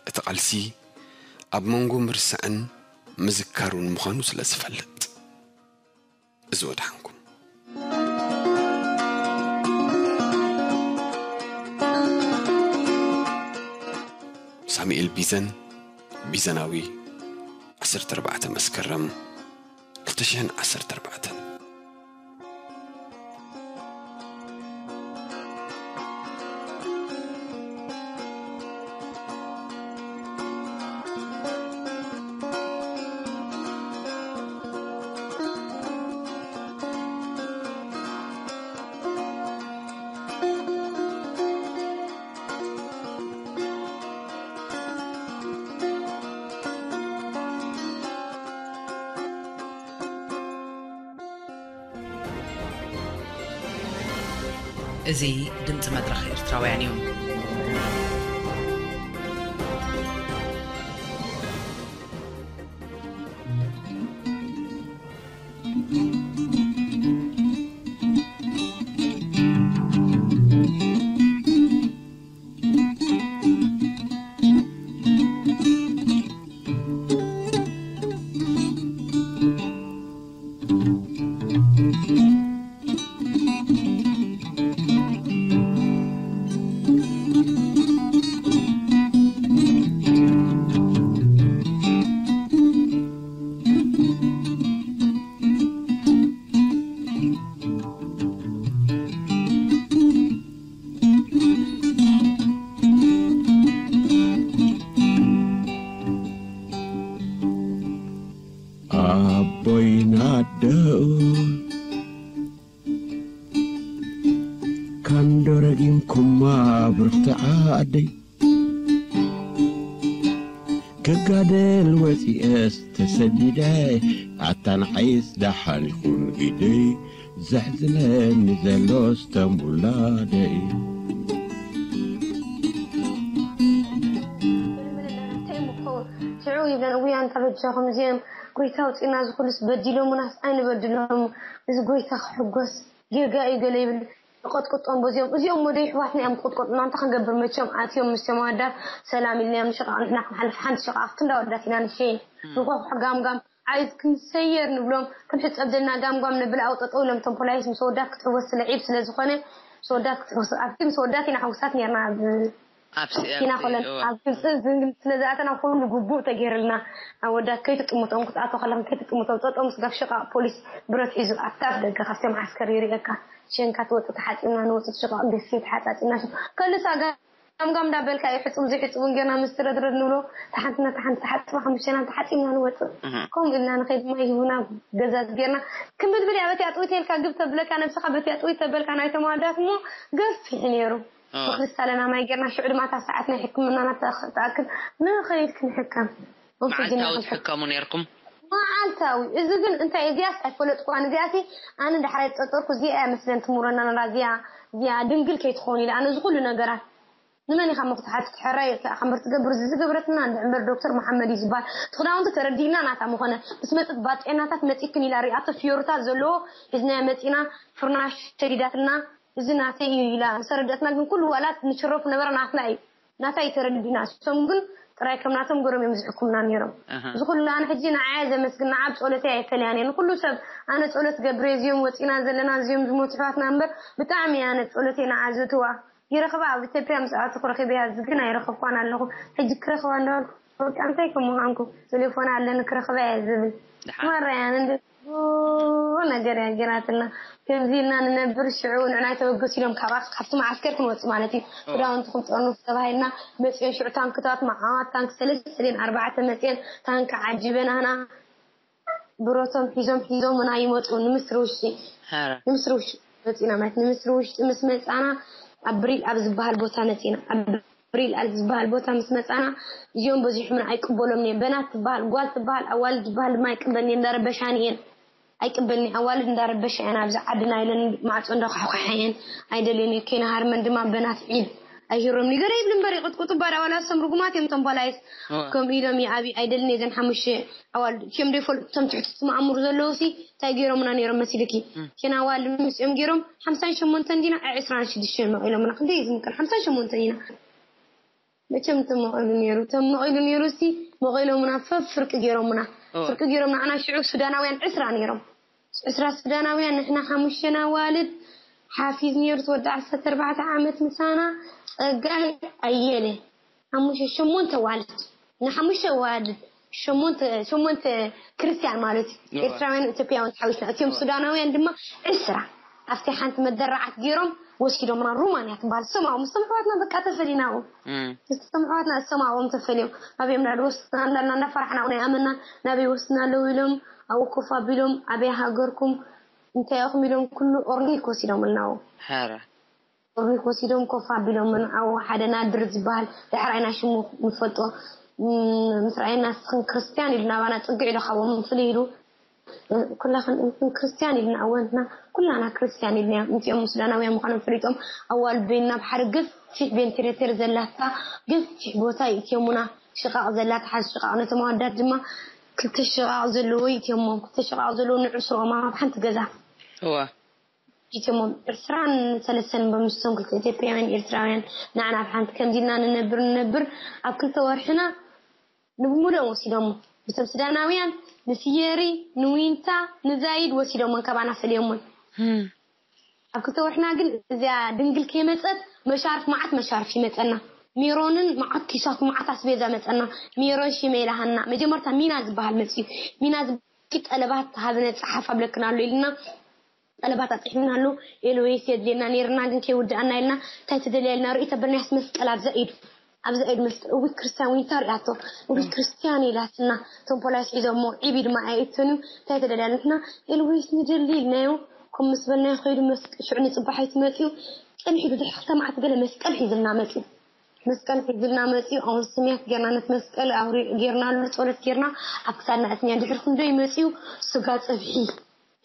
እቲ ቃልሲ ኣብ መንጎ ምርሳዕን ምዝካሩን ምዃኑ ስለ ዝፈልጥ። እዚ ወድሓንኩም። ሳሙኤል ቢዘን፣ ቢዘናዊ፣ ዓሰርተ ኣርባዕተ መስከረም ክልተ ሽሕን ዓሰርተ ኣርባዕተን። እዚ ድምፂ መድረኽ ኤርትራውያን እዩ። ተዓደይ ክጋደል ወፂኤስ ተሰዲደ ኣታ ንዓይስ ደሓን ይኹን ኢደይ ዘሕዝነኒ ዘሎስ ተንቡላደይ። ሽዑ ይብለን እውያ እንታ በጃኹም እዚኦም ጎይታ ውፅና ዝኩሉስ በዲሎሙናስ ኣይንበድሎም። እዚ ጎይታ ክሕጎስ ጌጋ እዩ ገለ ይብል። ይቐጥቅጦም በዚኦም እዚኦም ወደ ይሕዋትና እዮም ክቕጥቆጥና እንታይ ክንገብር መቸም ኣትዮም ምስቶም ኣወዳት ሰላም ኢልናዮም ንሽቓቕ ንሕና ክንሓልፍ ሓንቲ ሽቓቕ ክንዳ ኣወዳት ኢና ንሸይን ንኾ ክሕጋምጋም ዓይዝ ክንሰየር ንብሎም ክንሕጸብ ዘለና ጋምጓም ነብል ኣውጠጠው ኢሎም ቶም ፖላይስ ምስ ወዳት ክትሕወስ ስለ ዒብ ስለ ዝኾነ ምስ ወዳት ክትሕወስ ኣብቲ ምስ ወዳት ኢና ሕጉሳት ነርና ኣብ ኣብሲ ኢና ኮለን ኣብ ግብፅን ዝንግል ስለ ዝኣተና ኩሉ ግቡእ ተገይርልና ኣብ ወዳት ከይትጥምቶም ክትኣቶ ከለኹም ከይትጥምቶም ጠጠው ምስ ጋብ ሽቓቕ ፖሊስ ብረት ሒዙ ኣብታ ኣፍ ደገ ካብቲ መዓስከር ይርእየካ ሸንካ ትወፅእ ተሓፂብና ንወፅእ ሽቓቕ ገፊ ተሓፃፂብና ከልሳ ጋምጋም እንዳበልካ እዩ ሕፅቡ ዘይሕፅቡን ጌርና ምስ ትረድረድ ንብሎ ተሓንትና ተሓንቲ ተሓፅባ ሓሙሽተና ተሓፂብና ንወፅእ ከምኡ ኢልና ንኸይድ ማይ ሂቡና ገዛ ጌርና ክምብልብል እያ በቲ ኣጥዊት ኢልካ ግብ ተብለካ ነብስኻ በቲ ኣጥዊት ተበልካ ናይ ተማወዳት እሞ ገፊሕ ነይሩ ብክሪስታለና ማይ ጌርና ሽዑ ድማ እታ ሰዓት ናይ ሕክምናና ተኣክል ንኸይድ ክንሕከም መዓልታዊ ትሕከሙ ነርኩም መዓልታዊ እዚ ግን እንታይ እዚያስ ኣይፈለጥኩዋን እዚኣሲ ኣነ ዳሕራይ ዝጠጠርኩ እዚኣ እያ መስለን ትምረና ነራ እዚኣ እዚኣ ድንግል ከይትኾን ኢለ ኣነ እዚ ኩሉ ነገራት ንመን ኢኻ ምኽትሓት ትሕራይ ኢልካ ኢኻ እምበር ትገብር እዚ ዝገብረትና እንድዕምበር ዶክተር መሓመድ እዩ ዝበሃል እቲ ክዳውንቲ ተረዲእና ናታ ምኾነ ምስ መፅት ባጤናታት መፂክን ኢላ ሪኣቶ ፊዮርታት ዘለዎ ሒዝናዮ መፂና ፍርናሽ ሸዲዳትልና እዚ ናተይ እዩ ኢላ ምስ ኣረደእትና ግን ኩሉ ዋላ ንሽረፉ ነበረ ናትና እዩ ናታ እዩ ተረዲእና እሶም ግን ጥራይ ከም ናቶም ገሮም እዮም ዝሕኩምና ነይሮም እዚ ኩሉ ኣነ ሕጂ ንዓያ ዘመስግን ንዓ ኣብ ፀሎተይ ኣይፈለያን እየ ንኩሉ ሰብ ኣነ ፀሎት ገብረ እዚኦም ወፂና ዘለና እዚኦም ዝሞቱ ኣሕዋትና እምበር ብጣዕሚ እየ ኣነ ፀሎተይ ንዓ ዝእትዋ ይረኽባ ኣብ ኢትዮጵያ ምስ ኣተኹ ረኺበያ እዚ ግን ኣይረኸብኳን ኣለኹ ሕጂ ክረኽባ እንዳበልኩ በቃ እንታይ ከም ምዃንኩ ቴሌፎን ኣለኒ ክረኽባ እየ ዝብል ማራ እያ እንደ ነገር እያ ጌራትና ከምዚ ኢልና ንነብር ሽዑ ንዕና ተበገሱ ኢሎም ካብ ካብቲ መዓስከር ክንወፅእ ማለት እዩ ክዳውንቲ ክንጠርኑፍ ተባሂልና መፅዮን ሽዑ ታንክታት መዓት ታንክ ሰለስተ ድን ኣርባዕተ መፅየን ታንክ ዓጂበን ኣህና ብረቶም ሒዞም ሒዞምና ይመፁ ንምስሪ ውሽጢ ንምስሪ ውሽጢ መፂና ማለት ንምስሪ ውሽጢ ምስ መፃና ኣብ ብሪል ኣብ ዝበሃል ቦታ መፂና ኣብ ብሪል ኣብ ዝበሃል ቦታ ምስ መፃና እዚኦም በዚሖምና ኣይቅበሎም እየ በናት ትበሃል ጓል ትበሃል ኣዋልድ ዝበሃል ድማ ኣይቅበልኒ እየ እንዳረበሻኒ እየን ኣይቅበልኒ ኣዋልድ እንዳረበሻ እየን ኣብዚ ዓድና ኢለን ማዕፆ እንዳኳሕኳሓ እየን ኣይደልዮን እየ ከይናሃርመን ድማ በናት ዒድ ኣይሂሮምኒ ገለ ይብል እምበር ይቕጥቅጡ ባዳ ዋላ እሶም ርጉማት እዮም እቶም ፖላይስ ከምኡ ኢሎም ይኣብዩ ኣይደልን እየ ዘን ሓሙሽተ ኣዋልድ እቲኦም ዶ ይፈልጡ እቶም ትሕቲ ዝመኣምሩ ዘለዉ ሲ እንታይ ገይሮምና ነይሮም መሲልኪ ኬን ኣዋልድ ምስኦም ገይሮም ሓምሳን ሸሞንተን ዲና ኣይ ዕስራን ሽዱሽተን መቒሎምና ክንደይ እዩ ዝምቅር ሓምሳን ሸሞንተን ኢና መቸም ተመቒሉ ነይሩ ተመቒሉ ነይሩ ሲ መቒሎምና ፈብ ፍርቂ ገይሮምና ፍርቂ ገይሮም ንዓና ሽዑ ሱዳናውያን ዕስራ ነይሮም ዕስራ ሱዳናውያን ንሕና ሓሙሽተና ኣዋልድ ሓፊዝ ነይሩ ትወዲ ዓሰርተ ኣርባዕተ ዓመት ምሳና ጸጋይ ኣየለ ሓሙሽተ ሸሞንተ ኣዋልድ ንሓሙሽተ ኣዋልድ ሸሞንተ ሸሞንተ ክርስቲያን ማለት እዩ ኤርትራውያን ኢትዮጵያውያን ሓዊስና እቲኦም ሱዳናውያን ድማ ዕስራ ኣብቲ ሓንቲ መደረዓት ገይሮም ወሲዶምና ሩማንያ ትበሃል ሰማኦም ምስቶም ኣሕዋትና በቃ ተፈሊናኡ ምስቶም ኣሕዋትና ሰማኦም ተፈልዮም ኣበዮም ዳ ወስድና እንዳና እንዳፈራሕና ናይ ኣመና ናበይ ወስድና ኣለዉ ኢሎም ኣብኡ ኮፍ ኣቢሎም ኣበይ ሃገርኩም እንታይ ኢኹም ኢሎም ኩሉ ኦርኒክ ወሲዶምልና ኣብኡ ሓራ ኦርኒክ ወሲዶም ኮፍ ኣቢሎምን ኣብኡ ሓደ ናድር ዝበሃል ዳሕራይና ሽሙ ንፈልጦ ምስ ረኣየና ንስኽን ክርስትያን ኢሉ ናባና ፅግዕ ኢሉ ካብኦም ፍልይ ኢሉ ኩላኽን እንትን ክርስትያን ኢልና ኣወንትና ኩላና ክርስትያን ኢልና ምስኦም ሱዳናውያን ምዃኖም ፈሊጦም ኣዋልድ በይንና ብሓደ ገፊሕ ቬንቲሌተር ዘላታ ገፊሕ ቦታ ይእትዮሙና ሽቓቕ ዘላ ተሓዝ ሽቓቕ ነቶም ኣወዳት ድማ ክልተ ሽቓቕ ዘለዎ ይእትዮሞም ክልተ ሽቓቕ ዘለዎ ንዕስሮኦም ኣብ ሓንቲ ገዛ እዋ ይእትዮሞም ዕስራን ሰለስተን በምስቶም ክልተ ኢትዮጵያውያን ኤርትራውያን ንዓና ኣብ ሓንቲ ከምዚ ኢልና ንነብር ንነብር ኣብ ክልተ ወርሕና ንብሙሉኦም ወሲዶሞ ምስቶም ሱዳናውያን ንፍየሪ ንዊንታ ንዛይድ ወሲዶሞን ካባና ፈሊዮሞን ኣብ ክልተ ወርሕና ግን እዚኣ ድንግል ከይመፀት መሻርፍ መዓት መሻርፍ ይመፀና ሜሮንን መዓት ኪሳት መዓት ኣስቤዛ መፀና ሜሮን ሽመ ኢላሃና መጀመርታ ሚና ዝበሃል መፅዩ ሚና ጠለባት ሃብነ ፀሓፍ ኣብለክን ኣሎ ኢልና ጠለባት ኣፅሒፍና ኣሎ ኤልዌይስ የድልየና ነይርና ግን ከይውድኣና ኢልና እንታይ ትደልያ ኢልና ርኢ ተበልናያስ መስቀል ኣብዛ ኢዱ ኣብዛ ኢድ መስቀል እዊ ክርስቲያን ወይ እንታይ ሪኣቶ እዊ ክርስቲያን ኢላትና እቶም ፖላይስ ሒዞሞ ዒብ ድማ ኣየእቶን እዩ እንታይ ትደልያ ንሕና ኤልዌይስ ንደሊ ኢልናዮ ከም ምስ በልናዮ ከይዱ መስቀል ሽዑ ንፅባሕ ኣይትመፅዩ ፀንሑ ብድሕሪ ክልተ መዓልቲ ገለ መስቀል ሒዝልና መፅዩ መስቀል ሒዝልና መፂኡ። ኣሁን ስሜት ጌርና ነት መስቀል ኣውሪ ጌርናሉ፣ ጸሎት ጌርና ኣብ ክሳድና ኣስሚያ። ድሕሪ ክንደይ መፂኡ ስጋ ፀብሒ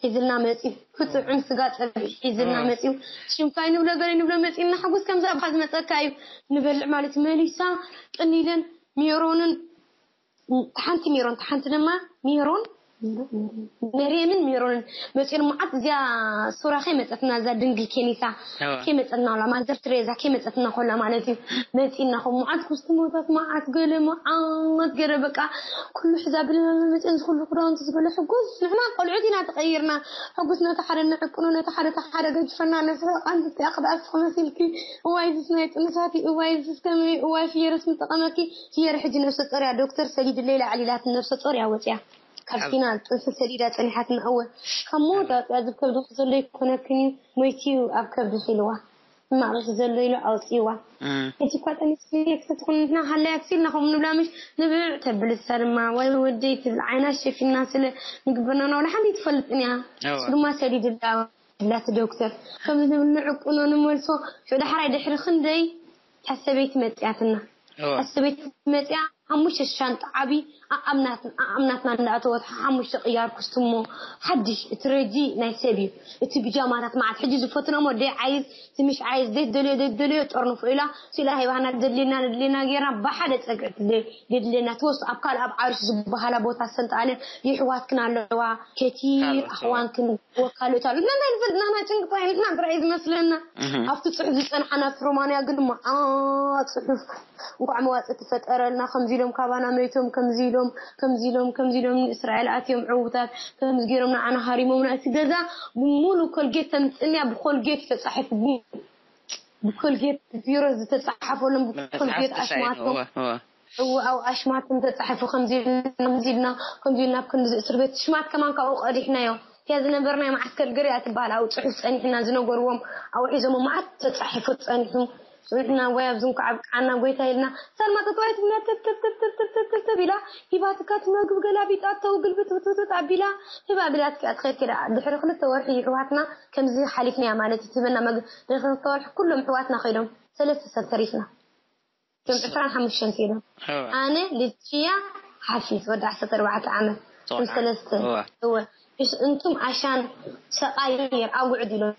ሒዝልና መፂኡ። ክጥዕም ስጋ ፀብሒ ሒዝልና መፂኡ። ሽምካይ ንብሎ ገለ ንብሎ መፂእና። ሓጎስ ከምዚ ኣብካ ዝመፀካ እዩ። ንበልዕ ማለት መሊሳ ቅኒለን ሜሮንን ሓንቲ ሜሮን፣ ሓንቲ ድማ ሜሮን፣ መርየምን ሜሮንን መፂኦን። መዓት እዚኣ ሱራ ከይመፀትና፣ እዛ ድንግል ኬኒሳ ከይመፀትና፣ ላ ማዘር ትሬዛ ከይመፀትና ኮላ ማለት እዩ። መፂና ከም መዓት ኩስትሞታት፣ መዓት ገለ፣ መዓት ገለ፣ በቃ ኩሉ ሕዛ ብልና መፂን። ዝኩሉ ክዳውንቲ ዝበለ ሕጉስ፣ ንሕና ቆልዑት ኢና ተቐይርና። ሕጉስ ነቲ ሓደ ንዕቅኖ፣ ነቲ ሓደ፣ እቲ ሓደ ገጅፈና ነስሕቕ። ኣንቲ እዚኣ ክዳኣ ስኽ መሲልኪ፣ እዋይ ዝስ ናይ ጥንሳት፣ እዋይ ዝስ ከመይ፣ እዋይ ፍየርስ ምጠቐመኪ። ፍየር ሕጂ ነፍሰ ጾር እያ። ዶክተር ሰሊድ ለይላ ዕሊላት ነፍሰ ጾር እያ ወፅያ። ካብ ሲና ጥንሲ ሰሊዳ ፀኒሓትና። እወ፣ ካብ መወዳእታ ዝብ ከብዲ ዘሎ ይኮነክን እዩ፣ ሞይቲ እዩ ኣብ ከብዲ ኢልዋ። ማቕሽ ዘሎ ኢሉ ኣውፅዋ። እቲ እኳ ጠኒስኒ ክትትኹን ንሕና ሃለያ ክሲልና ከምኡ ንብላ ምሽ ንብዕ ተብል። እሳ ድማ ወይ ወደይ ትብል ዓይና ሸፊና ስለ ንግብርና ናውላ ሓንቲ ትፈልጥን እያ። እሱ ድማ ሰሊድ ላቲ ዶክተር ከም ንብል ንዕቅኖ ንመልሶ። ሽዑ ዳሕራይ ድሕሪ ክንደይ ሓሰበይቲ መፅያትና። ሓሰበይቲ መፅያ ሓሙሽተ ሻንጣ ዓቢ ኣኣምናት ኣኣምናትና እንዳእተወት ሓሙሽተ ቅያር ኩስትሞ ሓድሽ። እቲ ረጂ ናይ ሰብ እዩ። እቲ ብጃማታት መዓት ሕጂ ዝፈትኖሞ ደይ ዓይዝ ትምሽ ዓይዝ ደይ ደልዮ ደይ ደልዮ ጠርንፎ ኢላ ሲላ ሂባና። ደድሌና ደድሌና ጌርና ብሓደ ጸግዕት ደድሌና ትወስዶ ኣብ ካልእ ኣብ ዓርሽ ዝበሃላ ቦታ ሰንጣለ ይሕዋትክን ኣለዋ። ከቲር ኣኽዋንክን ወካሎት ኣሉ። ንሕና እንታይ ንፈልጥ? ንሕና ጭንቂ ጥራይ፣ ንሕና ጥራይ እዩ ዝመስለና። ኣብቲ ጽሑፍ ዝጸንሓና ኣብቲ ሮማንያ ግን መዓት ጽሑፍ። እንኳዕ መዋጽእ ተፈጠረልና። ከምዚ ኢሎም ካባና መይቶም፣ ከምዚ ኢሎም፣ ከምዚ ኢሎም፣ ከምዚ ኢሎም ንእስራኤል ኣትዮም ዕዉታት፣ ከምዚ ገይሮም ንዓና ሃሪሞምና። እቲ ገዛ ብሙሉ ኮልጌት ተምጽእንያ፣ ብኮልጌት እዩ ተጻሒፉ። ብኮልጌት ቢሮ ዝተጻሓፈሎም፣ ብኮልጌት ኣሽማቶም። እዎ፣ እዎ። እዎ፣ ኣብ ኣሽማቶም ተጻሒፉ፣ ከምዚ ኢልና፣ ከምዚ ኢልና፣ ከምዚ ኢልና፣ ኣብ ክንዲ እስር ቤት ሽማት ከማን ካብኡ ቀዲሕናዮ። እቲያ ዝነበርናዮ ማዕስከር ገሪያ ትበሃል፣ ኣብኡ ጽሑፍ ጸኒሕና ዝነገርዎም፣ ኣብኡ ሒዞሞ መዓት ተጻሒፉ ጸኒሑ። ጽኒሕና ወይ ኣብዚ እንኳ ኣብቅዓና ጎይታ ኢልና፣ ሰልማ ተተዋሂት ትብላ፣ ተብ፣ ተብ፣ ተብ፣ ተብ፣ ተብ፣ ተብ፣ ተብ ኢላ፣ ሂባትካ ትመግብ ገላቢጣ፣ ተው ግልብጥ፣ ብትብትብት ኣቢላ፣ ሂባ ኣቢላትኪ እያ ትኸይድ ከይዳ። ድሕሪ ክልተ ወርሒ ይሕዋትና ከምዚ ሓሊፍናያ ማለት እዩ። ትህበና መግ-፣ ድሕሪ ክልተ ወርሒ ኩሎም ኣሕዋትና ከይዶም፣ ሰለስተ ሰብ ተሪፍና። እቶም ዕስራን ሓሙሽተን ኪሎ። እወ። ኣነ፣ ልጅያ፣ ሓፊዝ ወዲ ዓሰርተ ኣርባዕተ ዓመት። ጾታ። እቶም ሰለስተ። እወ። እወ። እስ-፣ እንቱም ኣሻን ሰቓይ ነይር፣ ኣጉዕድ ኢሎምና።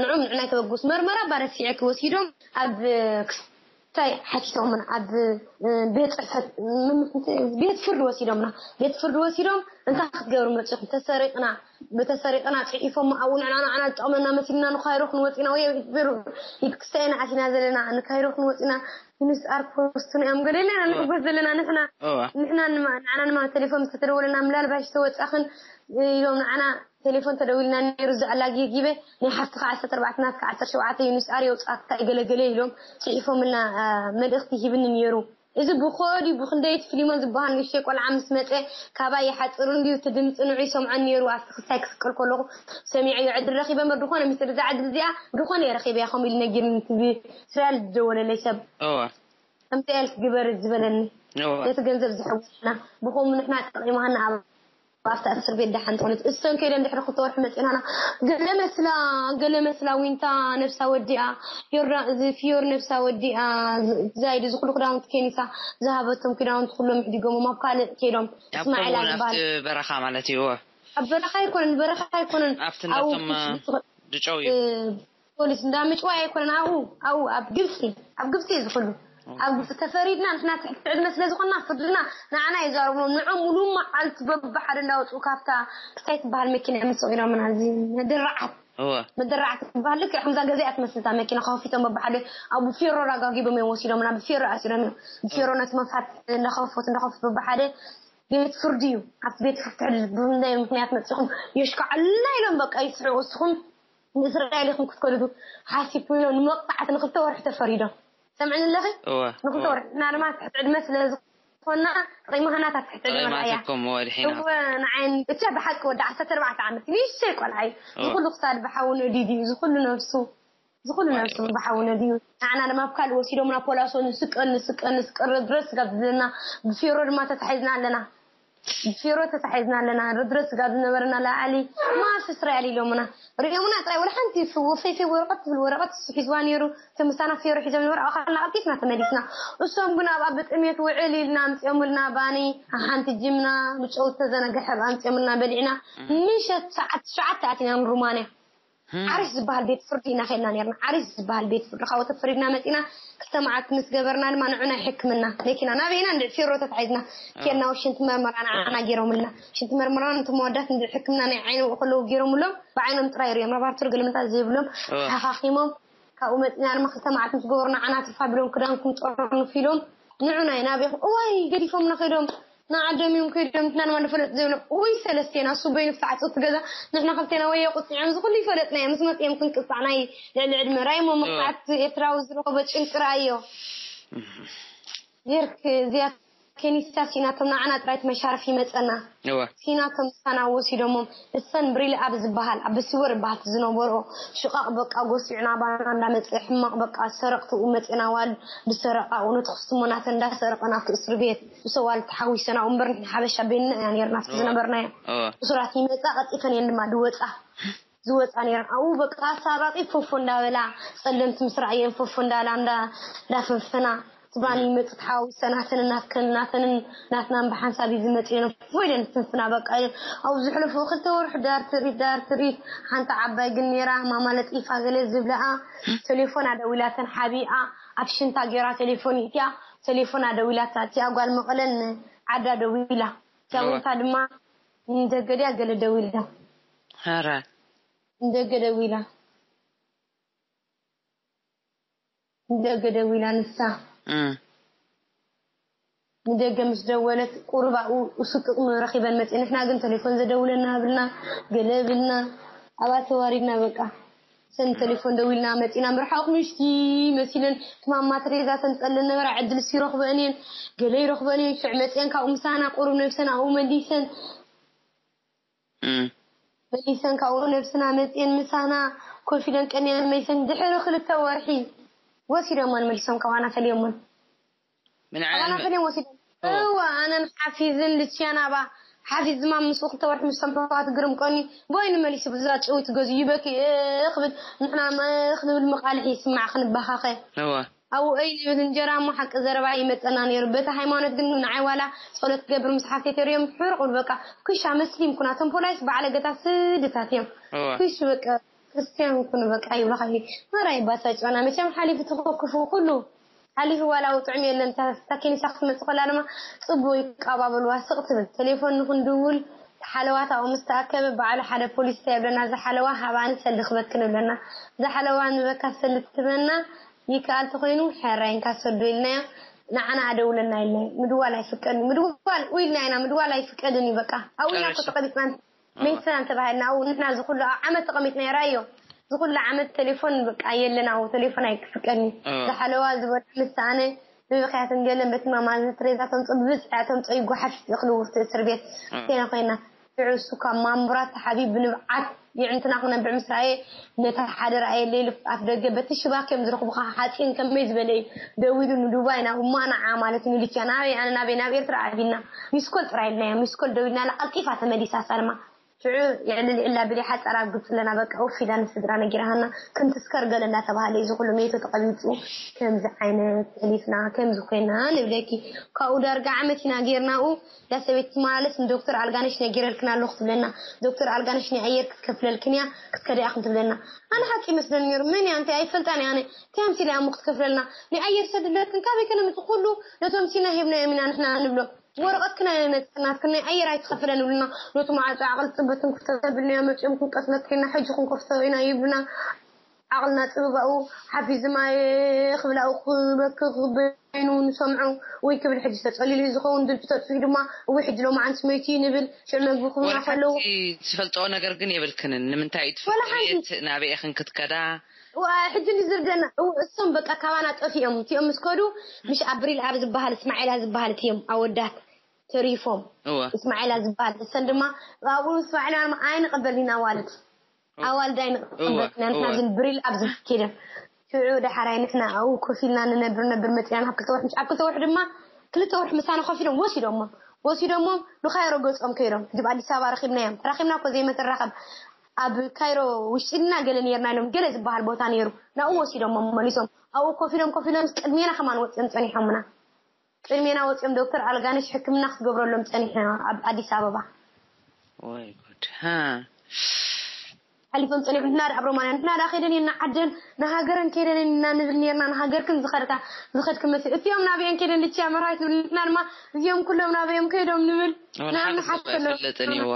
ንዕኦም ንዕና ይተበግሱ። መርመራ ባረሲዐ ክወሲዶም ኣብ ክስታይ ሓቲቶምና። ኣብ፣ እ፣ ቤት ጽሕፈት፣ ም-፣ ቤት ፍርዲ ወሲዶምና። ቤት ፍርዲ ወሲዶም፣ እንታይ ክትገብሩ መጺኹም? ተሰሪቕና፣ ብተሰሪቕና ጽሒፎም ኣብኡ ንዕና፣ ንዓና ዝጠቕመና መሲልና ንካይሮ ክንወጽ ኢና ወይ ኢድ ክስታይና ኣቲና ዘለና ንካይሮ ክንወጽ ኢና። ዩኒስ ኣር ፖስት እዮም ገለና ንሕጎስ ዘለና ንሕና። እዋ። ንሕና ንማ-፣ ንዓና ንማ ቴሌፎን ዝተደወለና ምላልባሽ ተወጻኽን ኢሎም ንዓና ቴሌፎን ተደዊልና ነይሩ። ዝኣላጊ ጊበ ናይ ሓፍትኻ ዓሰርተ ኣርባዕተ ናትካ ዓሰርተ ሸውዓተ ዩኒስ ኣር የውጻእካ ይገለገለ ኢሎም ጽሒፎምልና፣ አ፣ መልእኽቲ ሂብኒ ነይሩ። እዚ ብኾዲ ብክንደይት ፊሊሞን ዝበሃል ንእሽተይ ቆልዓ ምስ መጸ ካባይ ይሓጽር እንድዩ፣ እቲ ድምጺ ንዑ ይሰምዖ ነይሩ። ኣብቲ ክስታይ ክስቀል ከለኹ ሰሚዐዮ። ዕድል ረኺበ እምበር ድኾነ ምስጢር እዛ ዕድል እዚኣ ድኾነ እየ ረኺበያ ከምኡ ኢሉ ነጊርኒ፣ እቲ ብእስራኤል ዝደወለለይ ሰብ። እወ። ከምዚ ኢልክ ግበር ዝበለኒ። እወ። ነቲ ገንዘብ ዝሕወና ብኸምኡ ንሕና ጠቒማና ኣብ ኣብታ እስር ቤት ደሓን ትኾነት። እሰን ከይደን ድሕሪ ክልተ ወርሒ መጺናና። ገለ መስላ፣ ገለ መስላ ዊንታ ነብሳ ወዲኣ፣ ዮርዳ-፣ እዚ ፊዮር ነብሳ ወዲኣ፣ ዝ-፣ ዛይድ እዚ ኩሉ ክዳውንቲ ኬኒሳ ዝሃበቶም ክዳውንቲ ኩሎም ሕዲጎሞም ኣብ ካልእ ከይዶም። ኣብ እስማዒላ ከምኡ ዝበሃል። ኣብቲ በረኻ ማለት እዩ። እወ። ኣብ በረኻ ኣይኮነን፣ በረኻ ኣይኮነን። ኣብቲ ኣብኡ እንዳቶም፣ ክስ-፣ ድጨው እዩ። እ፣ ፖሊስ እንዳ ምጭዋይ ኣይኮነን። ኣብኡ፣ ኣብኡ ኣብ ግብጺ፣ ኣብ ግብጺ እዩ ዝኹሉ። ኣብ ግብጺ ተፈሪድና፣ ንሕና ትሕቲ ዕድመ ስለ ዝኾንና ፍርድና ንዓና ይዛረብሎም። ንዖም ሙሉ መዓልቲ በብሓደ እንዳወጹ ካብታ ክስታይ ትበሃል መኪና እዮም ስቕ ኢሎምና። እዚ መደረዓት፣ እወ። መደረዓት ትበሃል። ልክዕ ከምዛ ገዚኣ ትመስል እታ መኪና ከፊቶም በብሓደ ኣብ ፌሮ ኣጋጊቦም እዮም ወሲዶምና። ብፌሮ ኣሲሮም እዮም። ብፌሮ ነቲ መንፋት እንዳኸፈቱ፣ እንዳኸፈቱ በብሓደ ቤት ፍርዲ እዩ። ኣብቲ ቤት ፍርዲ ትሕል ብፍላይ ምክንያት መጺኹም የሽካዕልና ኢሎም በቃ ይስሕቁ። እስኹም ንእስራኤል ኢኹም ክትከዱ ሓሲብኩም ኢሎም ንመቕጻዕቲ ንክልተ ወርሒ ተፈሪዶም። ሰምዕኒ ኣለኺ? እወ፣ ንክልተ እወ። ወርሒ። ንሕና ድማ ትሕቲ ዕድመ ስለ ዝኾንና፣ ጠቒማትና እታ ትሕቲ ዕድመ እያ። ጠቒማትኩም፣ እወ፣ ድሒና። እወ፣ ንዓይን እቻ ብሓቂ ወዲ ዓሰርተ ኣርባዕተ ዓመት፣ ንእሽተይ ቆልዓ እዩ። እወ። እዚ ኩሉ ክሳድ ብሓዊ ነዲዱ እዩ። እዚ ኩሉ ነብሱ፣ እዚ ኩሉ እወ። ነብሱ ብሓዊ ነዲዱ። ንዓና ድማ ኣብ ካልእ ወሲዶምና ፖላሶ ንስቀል፣ ንስቀል፣ ንስቀል ድረስ ስጋብ ዝብለና፣ ብፌሮ ድማ ተታሒዝና ኣለና። ፌሮ ተታሒዝና ኣለና። ርድረ ስጋ ዝነበረና ላዓሊ ማስ እስራኤል ኢሎምና ሪኦምና ጥራይ። ወላ ሓንቲ ወፈይፈይ ወረቐት ትብል ወረቐት ሒዝዋ ነይሩ። ተምሳና ፌሮ ሒዞም ነበሩ። ኣኻልና ቀልጢፍና ተመሊስና። እሶም ግን ኣብኣ ብጥሜት ውዕል ኢልና ኣምፅኦምልና ባኒ ሓንቲ ጅምና ብጨው ዝተዘነገሐ ኣምፅኦምልና በሊዕና። ምሸት ሰዓት ትሽዓተ ኣቲና ሩማንያ። ዓሪሽ ዝበሃል ቤት ፍርዲ ኢና ኸድና ነርና። ዓሪሽ ዝበሃል ቤት ፍርዲ ካብኡ ተፈሪድና መፂና። ክልተ መዓልቲ ምስ ገበርና ድማ ንዑ ናይ ሕክምና መኪና ናበይና እንድዕ ፌሮ ተታሒዝና። ኬድና ሽንቲ መርመራ ንዓና ገይሮምልና። ሽንቲ መርመራ ነቶም መወዳት እንድዕ ሕክምና ናይ ዓይኒ ከለዉ ገይሮምሎም። ብዓይኖም ጥራይ ሪኦም ላባርቶሪ ገለመታት ዘይብሎም ሓኻኺሞም። ካብኡ መፂና ድማ ክልተ መዓልቲ ምስ ገበሩ ንዓና ትርፋ ቢሎም ክዳንኩም ፀርኑ ፊሎም ንዑ ናይ ናበይኹም እዋይ ገዲፎምና ከይዶም ንዓዶም እዮም ከይዶም ንሕና ድማ ንፈለጥ ዘይብሎም። ውይ ሰለስቴና እሱ በይኑ ክተዓፅው ትገዛ ንሕና ክልቴና ወየ ቁፅዖም ዝኩሉ ይፈለጥና እዮም። ምስ መፅኦም ክንቅፃዕ ናይ ልዕሊ ዕድመ ራይሞ መቕፃዕቲ ኤርትራዊ ዝረኸቦ ጭንቂ ረኣዮ። ዜርክ እዚኣ ኬኒሳ ሲናቶም ንዓና ጥራይ እቲ መሻርፍ ይመፀና። እወ ሲናቶም ምሳና ወሲዶሞም እሰን ብሪል ኣብ ዝበሃል ኣብ በሲወር ይበሃል ዝነበርኦ ሽቓቕ በቃ ጎሲዕና ባና እንዳመፀ ሕማቕ በቃ ሰረቕትኡ መፅና ዋል ብሰረቓኡ ነቲ ክስትሞ ናተ እንዳሰረቐ ናብቲ እስር ቤት ብሰዋል ተሓዊሰና እምበር ንሕና ሓበሻ ቤንና ኢና ነርና ኣብቲ ዝነበርናዮ እወ እሱራት ይመፃ ቀጢፈን እየን ድማ ድወፃ ዝወፃ ነይረን ኣብኡ በቃ ኣሳራቂ ፎፎ እንዳበላ ፀለምቲ ምስ ረኣየን ፎፎ እንዳላ እንዳ እንዳፈንፈና ትባኒ ይመፁ ተሓዋዊሰ ናተንን ናትከን ናተንን ናትናን ብሓንሳብ እዩ ዝመፅእ ኢለን ፎ ኢለን ዝፍንፍና በቃ ኢለን ኣብኡ ዝሕለፉ ክልተ ወርሒ ዳር ትርኢት ዳር ትርኢት ሓንቲ ዓባይ ግን ነይራ ማማ ለጢፋ ገለ ዝብለኣ ቴሌፎና ደዊላተን ሓቢኣ ኣብ ሽንታ ገይራ ቴሌፎን ኢትያ ቴሌፎና ደዊላታ እቲኣ ጓል መቐለን ዓዳ ደዊላ እቲኣ እወ። ቦታ ድማ ንደገ ድያ ገለ ደዊላ ኧረ ንደገ ደዊላ ንደገ ደዊላ ንሳ እም ንደገ ምስ ደወለት ቁሩብ ኣብኡ እሱ ጥቕሚ ረኺበን መፅእ ንሕና ግን ቴሌፎን ዘደውለና ብልና ገለ ብልና ኣብኣ ተዋሪድና በቃ ሰን ቴሌፎን ደዊልና መፂና ምርሓቕ ምሽቲ መሲለን ትማማ ትሬዛ ተንፀለን ነበራ ዕድል ሲረኽበን እየን ገለ ይረኽበን እየን ሽዕ መፅአን ካብኡ ምሳና ቁሩብ ነብሰን ኣብኡ መሊሰን እም መሊሰን ካብኡ ነብስና መፅኤን ምሳና ኮፍ ኢለን ቀንየን መይሰን ድሕሪ ክልተ ወርሒ ወሲዶሞን መሊሶም ካባና ፈልዮሞን ምን ካባና ዓለም ፈልዮም ወሲዶም ኦ። እዋ ኣነን ሓፊዝን ልችያን ኣባ ሓፊዝ ድማ ምስ ክልተ ወርሒ ምስ ሰምሐዋ ትግርም ቀኒ ቦይኑ መሊሱ ብዛ ጨዊት ገዙ ይበኪ ክብል ንሕና መኽ ንብል መቃልሒ ይስማዕ ክንባኻኸ እወ ኣብኡ እይ ንብል እንጀራ እሞ ሓቂ ዘረባ ይመፀና ነይሩ በቲ ሃይማኖት ግን ንዓይ ዋላ ፀሎት ክገብር ምስ ሓፍተይ ተሪኦም ሕርቕ ብል በቃ ኩሻ መስሊም ኩና እቶም ፖላይስ በዓለ ገታ ስድታት እዮም እወ ኩሽ በቃ ክርስትያን ኩኑ በቃ ይብለኻ እዩ ማራ ይባሳጭና መቸም ሓሊፉ ትኽክፉ ኩሉ ሓሊፉ ዋላ ውጥዕም የለን ታኪኒሳ ክትመፅእ ከላ ድማ ፅቡ ይቃባበልዋ ስቕ ትብል ቴሌፎን ንክንድውል ሓለዋት ኣብኡ ምስ ተኣከበ ባዕሉ ሓደ ፖሊስ እንታይ ይብለና እዚ ሓለዋ ሃባኒ ሰሊ ክበክን ይብለና እዚ ሓለዋ ንበካ ሰሊ ትብለና ይከኣል ተኮይኑ ሕራይ እንካ ሰዶ ኢልናዮ ንዓና ኣደውለና ኢልና ምድዋል ኣይፍቀድን ምድዋል ኢልና ኢና ምድዋል ኣይፍቀድን እዩ በቃ ኣብኡ ኢና እኮ ተቐቢፅና ሜትናን ተባሂልና ኣብኡ ንሕና እዚ ኩሉ ኣብ ዓመት ተቐሚጥና ራዮ እዚ ኩሉ ዓመት ቴሌፎን በቃ የለን ኣብኡ ቴሌፎን ኣይፍቀድን እዩ ዝሓለዋ ዝበልዕ ምሳኣነ ብብኽያትን ገለን በቲ ማማ ትሬዛ ተምፅእ ብብዝሒ ተምፅእ ይጓሓፍ ይኽልውርቲ እስር ቤት ቴና ኮይና ሽዑ እሱ ካብ ማንቡራት ተሓቢብ ብንብዓት የዕንትና ክነብዕ ምስ ረኣየ ነታ ሓደ ረኣየለይ ኢሉ ኣፍ ደገ በቲ ሽባክ እዮም ዝረኽቡኻ ሓፂን ከመይ ዝበለ እዩ ደዊሉ ንዱባይ ናብ እሞ ኣነዓ ማለት እዩ ንልክያ ናበይ ኣነ ናበይ ናብ ኤርትራ ዓዲና ሚስኮል ጥራይ ኢልናያ ሚስኮል ደዊልናላ ቀልጢፋ ተመሊሳ እሳ ድማ ሽዑ የዕልል ኢላ ብለይ ሓፃር ኣብ ግብፂ ኣለና በቃ ኡፍ ኢላ ንስድራ ነጊራሃና ከም ትስከር ገለ እንዳተባሃለ እዩ ዝኩሉ ሜቶ ተቐቢፁ ከምዚ ዓይነት ሕሊፍና ከምዚ ኮይና ንብለኪ ካብኡ ዳርጋ ዓመት ኢና ጌርናኡ እዛ ሰበይቲ ትመላለስ ንዶክተር ኣልጋነሽ ነጊረልክን ኣለኹ ትብለና። ዶክተር ኣልጋነሽ ናይ ኣየር ክትከፍለልክን እያ ክትከዳ ኢኽን ትብለና። ኣነ ሓቂ ይመስለኒ ነይሩ። መን እያ እንታይ ኣይፈልጣን እየ ኣነ። እንታይ ኣምሲላ እያ እሞ ክትከፍለልና? ናይ ኣየር ሰድለክን ካበይ ከነምፅእ ኩሉ ነቶም ሲና ሂብናዮም ኢና ንሕና ንብሎ። ወረቐትክን ኣይመፅእ ናትክን ናይ ኣየር ኣይትኸፍለን ይብሉና። ነቲ መዓፆ ዓቕሊ ፅበት ክንክፍቶ ተብልናዮ መፂኦም ክንቀትለካ ኢና ሕጂ ክንከፍቶ ኢና ይብሉና። ዓቕልና ፅብባኡ ሓፊዝ ማየ ክብል ኣብኡ ክበክኽ በይኑ ንሰምዖ ወይ ክብል ሕጂ ተፀሊሉ እዩ ዝኸውን ድምፂ ተጥፊኡ ድማ እወ ሕጂ ሎማዓንቲ መይቱ እዩ ንብል ሽዕ መግቢ ክህቡና ወላ ከለዉ ሓንቲ ዝፈልጥኦ ነገር ግን የብልክንን ንምንታይ እዩ ወላ ትፈልጥኦ ሓንቲ የት ናበይ ኢኽን ክትከዳ ዋ ሕጂ ዝርደና እው እሶም በቃ ካባና ጠፊኦም እቲኦም ምስ ከዱ ምሽ ኣብሪል ኣብ ዝበሃል እስማዒላ ዝበሃል እቲዮም ኣወዳት ተሪፎም እወ እስማዒላ ዝበሃል እሰን ድማ ኣብኡ እስማዒላ ድማ ኣይንቐበልን ኢና ኣዋልድ ኣዋልድ ኣይንቐበልን ኢና ንሕና እወ። ዝን ብሪል ኣብ ዝከደም ሽዑ ዳሓራይ ንሕና ኣብኡ ኮፍ ኢልና ንነብር ነብር መፂና ናብ ክልተ ወርሒ ኣብ ክልተ ወርሒ ድማ ክልተ ወርሒ ምሳና ኮፍ ኢሎም ወሲዶሞ ወሲዶሞም ንካይሮ ገጾም ከይዶም። ሕጂ ኣብ ኣዲስ ኣበባ ረኺብናዮም። ተራኺብና እኮ ዘይመተራኸብ። ኣብ ካይሮ ውሽጢ ኢልና ገለ ነርና ኢሎም፣ ገለ ዝበሃል ቦታ ነይሩ። ናብኡ ወሲዶሞም መሊሶም። ኣብኡ ኮፍ ኢሎም፣ ኮፍ ኢሎም ቅድሜና ከማን ወጺኦም ጸኒሖምና። ቅድሜና ወጺኦም ዶክተር ኣልጋነሽ ሕክምና ክትገብረሎም ጸኒሖም ኣብ ኣዲስ ኣበባ። ወይ ጉድ። ሓሊፎም ጸኒሑ። ንሕና ደኣ ኣብ ሮማንያ፣ ንሕና ደኣ ከይደን እየን ንዓደን ንሃገረን ከይደን እየን ኢና ንብል ነርና። ንሃገርክን ዝኸድካ ዝኸድክን መስል፣ እቲኦም ናበየን ከይደን ልችያ መርሃዊት ንብል። ንሕና ድማ እዚኦም ኩሎም ናበዮም ከይዶም ንብል። ንሓተሎም። ፈለጠን ይዋ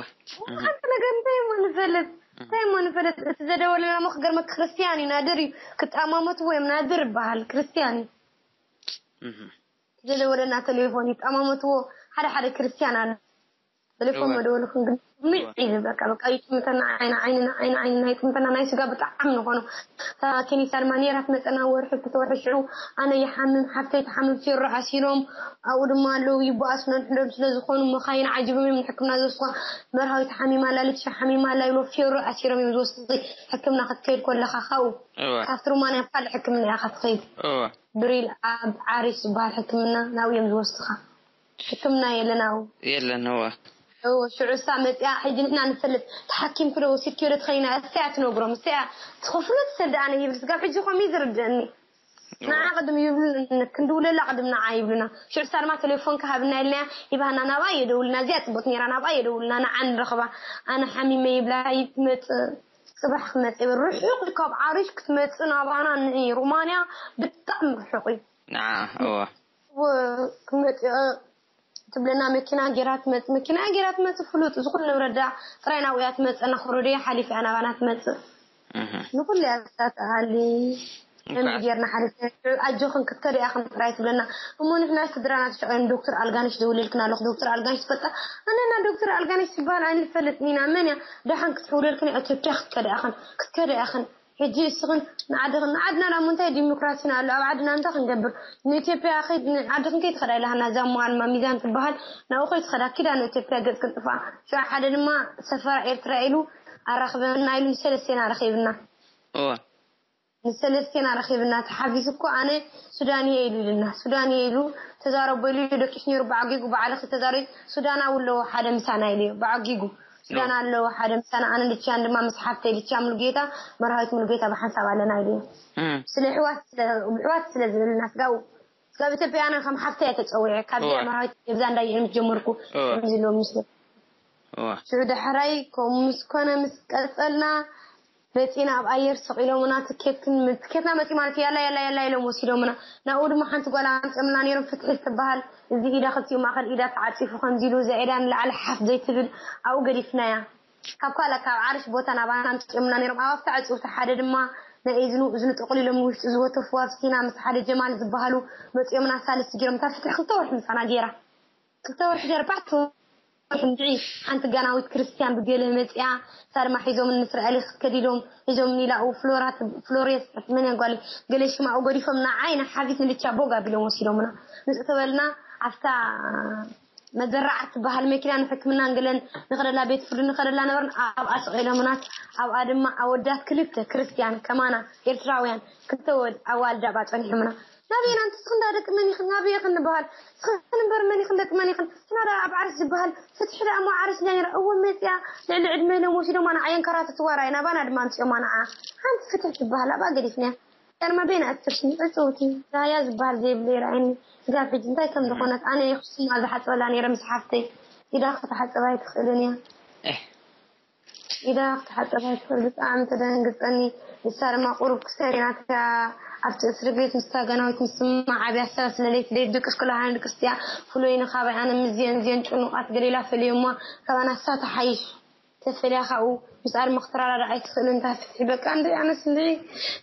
ሓንቲ ነገር እንታይ እሞ ንፈልጥ እንታይ እሞ ንፈልጥ። እቲ ዘደወለና እሞ ክገርመክ ክርስቲያን እዩ፣ ናድር እዩ። ክጣማመትዎ እዮም፣ ናድር ይበሃል፣ ክርስቲያን እዩ። ዘደወለና ቴሌፎን ይጣማመትዎ። ሓደ ሓደ ክርስቲያን ኣሎ። ቴሌፎን መደወልኩም ግን ምዕ ኢሉ በቃ፣ በቃ ይጥምተና ዓይና ዓይንና ዓይና ዓይንና ይጥምተና። ናይ ስጋ ብጣዕሚ ንኾኑ። እታ ከኒሳ ድማ ነይራ ትመፀና ወርሒ ክልተ ወርሒ። ሽዑ ኣነ ይሓምም፣ ሓፍተይ ትሓምም፣ ፌሮ ኣሲሮም ኣብኡ ድማ ኣለዉ ይበኣሱ ነንሕዶም ስለ ዝኾኑ መኻይን ዓጂቦም እዮም ንሕክምና ዝወስድዋ። መርሃዊት ሓሚማ ኣላ፣ ልቻ ሓሚማ ኣላ ይብሎ፣ ፌሮ ኣሲሮም እዮም ዝወስዱ። ሕክምና ክትከይድ ከለኻ ካብኡ ካብቲ ሩማንያ ካልእ ሕክምና ኢኻ ትኸይድ። ብሪል ኣብ ዓሪስ ዝበሃል ሕክምና ናብኡ እዮም ዝወስድኻ። ሕክምና የለን ኣብኡ። የለን። እዋ እዎ፣ ሽዑ እሳ መፂኣ፣ ሕጂ ንሕና ንፈልጥ፣ ተሓኪምኪ ዶ ወሲድክዮ ዶ ትኸይና? እሰያ ትነግሮም፣ እሰያ ትኸፍሎ ትሰልዲ ኣነ ይብል። ስጋብ ሕጂ ከምኡ እዩ ዝርድእኒ። ንዓ ቅድም ይብሉ፣ ክንድውለላ ቅድም ንዓ ይብሉና። ሽዑ እሳ ድማ ቴሌፎን ክሃብና ኢልናያ፣ ይባህና ናብኣ የደውልና። እዚኣ ፅቡቅ ነይራ፣ ናብኣ የደውልና፣ ንዓ ንረኽባ። ኣነ ሓሚመ ይብላ፣ ይትመፅእ፣ ፅባሕ ክመፅእ ይብል። ርሑቕ ካብ ዓሪሽ ክትመፅእ ናባና ንዒ። ሩማንያ ብጣዕሚ ርሑቕ እዩ። ንዓ እዋ ክመፅእ ትብለና። መኪና ጌራ ትመፅእ፣ መኪና ጌራ ትመፅእ። ፍሉጥ እዚ ኩሉ ንብረት ደኣ ጥራይ ናብኡ እያ ትመፅእ። እናኸረዶ እያ ሓሊፋ እያ ናባና ትመፅእ። ንኩሉ እያ ተሳትኣሊ። ከምዚ ጌርና ሓሊፍና። ኣጆኽን ክትከዶ ኢኽን ጥራይ ትብለና። እሞ ንሕና ስድራና ተሸቒሎም ዶክተር ኣልጋነሽ ደውለልክን ኣለኹ። ዶክተር ኣልጋነሽ ትፈልጣ? ኣነና ዶክተር ኣልጋነሽ ትበሃል ኣይንፈልጥን ኢና። መን እያ? ደሓን ክትሕውለልክን እያ። ኢትዮጵያ ክትከዳ ኢኽን፣ ክትከዳ ኢኽን። ሕጂ እስኽን ንዓድኽን፣ ንዓድና ዳሞ እንታይ ዲሞክራሲና ኣሎ? ኣብ ዓድና እንታይ ክንገብር? ንኢትዮጵያ ከይድ-፣ ንዓድኽን ከይትኸዳ ኢላሃና። እዛ እሞ ኣልማ ሚዛን ትበሃል ናብኡ ከይትኸዳ፣ ኪዳ ንኢትዮጵያ ገጽክን ጥፋ። ሽዑ ሓደ ድማ ሰፈራ ኤርትራ ኢሉ ኣራኽበና ኢሉ ንሰለስቴና ረኺብና። እዋ ንሰለስቴና ረኺብና። ተሓፊዙ እኮ ኣነ ሱዳን እየ ኢሉ ኢሉና። ሱዳን እየ ኢሉ ተዛረቦ ኢሉ ደቂሱ ነይሩ። ብዓጊጉ ባዕልኺ ተዛረቢ። ሱዳናዊ ኣለዎ ሓደ ምሳና ኢሉ እዩ። ብዓጊጉ ሱዳን ኣለዎ ሓደ ምሳና። ኣነ ልቻን ድማ ምስ ሓፍተይ ልቻ ሙሉጌታ፣ መርሃዊት ሙሉጌታ ብሓንሳብ ኣለና ኢሉ እዩ። ስለ ኣሕዋት ስለ፣ ኣሕዋት ስለ ዝብልና ስጋብ፣ ስጋብ ኢትዮጵያ ኣነ ከም ሓፍተይ እየ ተጸዊዐ። ካብ እዋ። መርሃዊት የብዛ እንዳየ ምስ ጀመርኩ እዋ። ከምዚ ኢሉ ምስ እዋ። ሽዑ ዳሕራይ ከምኡ ምስ ኮነ ምስ ቀጸልና መጺና ኣብ ኣየር ሰቒሎምና። ትኬት ክን-፣ ትኬትና መጺኡ ማለት እዩ። ያላ፣ ያላ፣ ያላ ኢሎም ወሲዶምና። ናብኡ ድማ ሓንቲ ጓል ኣምጺኦምና ነይሮም፣ ፍትሒ ትበሃል። እዚ ኢዳ ክልቲኡ ማእከል ኢዳ ተዓጺፉ ከምዚ ኢሉ፣ እዛ ኢዳ ንላዕሊ ሓፍ ዘይትብል ኣብኡ ገዲፍናያ። ካብ ካልእ ካብ ዓርሽ ቦታ ናባና ኣምጺኦምና ነይሮም። ኣብ ኣፍታ ዕጽውቲ ሓደ ድማ ናይ እዝኑ፣ እዝኑ ጠቕሊሎም ውሽጢ ዝወተፉ ኣብሲና ምስ ሓደ ጀማል ዝበሃሉ መጺኦምና ሳልስቲ ገይሮም። እታ ፍትሒ ክልተ ወርሒ ምሳና ገይራ። ክልተ ወርሒ ገይራ፣ ኣርባዕተ ወርሒ እንድዒ። ሓንቲ ጋናዊት ክርስትያን ብገለ መጺኣ፣ እሳ ድማ ሒዞም ንእስራኤል ክትከድ ኢሎም፣ ሒዞም ንኢላኡ ፍሎራ ት-፣ ፍሎሬስ መን እያ ጓል ገለ ሽማ ገዲፎም ንዓይ ንሓፊት ንልቻ ቦግ ኣቢሎም ወሲዶምና። ንሱ ተበልና ኣብታ መዘራዓ ትበሃል መኪና ንሕክምና ንገለን ንኸደላ ቤት ፍርዲ ንኸደላ ነበርን ኣብኣ ሰቒሎምና። ኣብኣ ድማ ኣወዳት ክልተ ክርስትያን ከማና ኤርትራውያን ክልተ ወድ ኣዋልድ ኣብኣ ጸኒሖምና። ናበይ ኢና ንስኽን ደኣ ደቂ መን ኢኽን? ናበይ ኢኽን ንበሃል? ስኽን እምበር መን ኢኽን ደቂ መን ኢኽን? ንሕና ደኣ ኣብ ዓርስ ዝበሃል ፍትሒ ደኣ እሞ ዓርስ እንድያ ነይራ። እወ መጺኣ ልዕሊ ዕድመ ኢሎም ወሲዶማ ንዓ የንከራትትዋ ረኣየ። ናባና ድማ ኣምጺኦማ ንዓ። ሓንቲ ፍትሒ ትበሃል ኣብኣ ገዲፍናያ። እያ ድማ በይና እትፍትሒ ዕጽውቲ ራያ ዝበሃል ዘይብሉ ይረኣየኒ። ስጋብ ሕጂ እንታይ ከም ዝኾነት ኣነ እየ ክስማ ዝሓጽበላ ነይረ ምስ ሓፍተይ። ኢዳ ክትሓጽብ ኣይትኽእልን እያ። እህ። ኢዳ ክትሓጽብ ኣይትኽእል። ብጣዕሚ ተደንግጸኒ። ንሳ ድማ ቁሩብ ክሳይ ናትካ ኣብቲ እስሪ ቤት ምስታ ጋናዊት ምስማ ዓብያ ሰላ ስለ ለይቲ ለይቲ ድቅስ ክላ ሃን ድቅስ እያ። ፍሉይ ንኻባይ ኣነ ምዝየን ዝየን ጭኑቃት ገሊላ ፈልዮማ ካባና እሳ ተሓይሽ ተፈልያ ካብኡ ምስኣ ድማ ክትራዳዳ ኣይትኽእልን። እንታይ ፍትሒ በቃ እንድዒ ኣነስ እንድዒ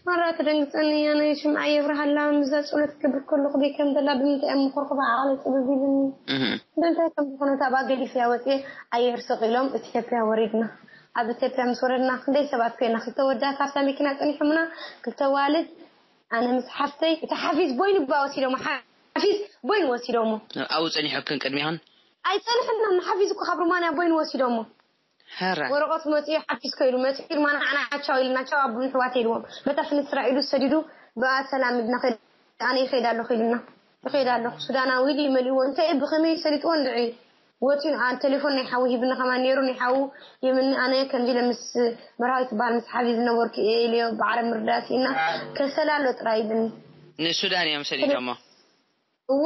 ማራ ተደንግጸኒ። ኣነ ሽምዓ የብርሃላ ምዛ ጸሎት ክገብር ከለኹ ደይ ከም ዘላ ብምንታይ እያ ምኾርኩባ ዓቕለይ ጽብብ ኢሉኒ። እህ። ብምንታይ ከም ዝኾነት ኣብኣ ገዲፈያ ወጽየ። ኣየር ሰቒሎም ኢትዮጵያ ወሪድና። ኣብ ኢትዮጵያ ምስ ወረድና ክንደይ ሰባት ኮይና፣ ክልተ ወዳት ኣብታ መኪና ጸኒሖምና፣ ክልተ ዋልድ፣ ኣነ ምስ ሓፍተይ። እቲ ሓፊዝ ቦይኑ እባ ወሲዶሞ፣ ሓፊዝ ቦይኑ ወሲዶሞ። ኣብኡ ጸኒሖክን ቅድሚኽን? ኣይጸንሕናን፣ ንሓፊዝ እኮ ካብ ሩማንያ ቦይኑ ወሲዶሞ። ሐራ ወረቐት መጺኡ ሓፊዝ ከይዱ መጺኡ ድማ ንዓና ቻው ኢልና፣ ቻው ኣቦን ኣሕዋት ኢልዎም። በታ ፍንስራ ኢዱ ሰዲዱ ብኣ ሰላም ኢልና ከይድ-፣ ኣነ ይኸይድ ኣለኹ ኢልና። ይኸይድ ኣለኹ። ሱዳናዊ ኢሉ ይመልእዎ። እንታይ ብኸመይ ሰሊጥዎ እንድዒ? ወፂኡ። ኣን ቴሌፎን ናይ ሓዊ ሂብኒ ከማን ነይሩ። ናይ ሓዊ ሂብኒ፣ ኣነ ከምዚ ኢለ ምስ መርሃዊ ትበሃል ምስ ሓዚ ዝነበርኩ እየ ኢለዮ። ብዓረብ ምርዳእ ስኢና። ከሰላ ኣሎ ጥራይ ኢልኒ። ንሱዳን እዮም ሰዲዶሞ። እወ።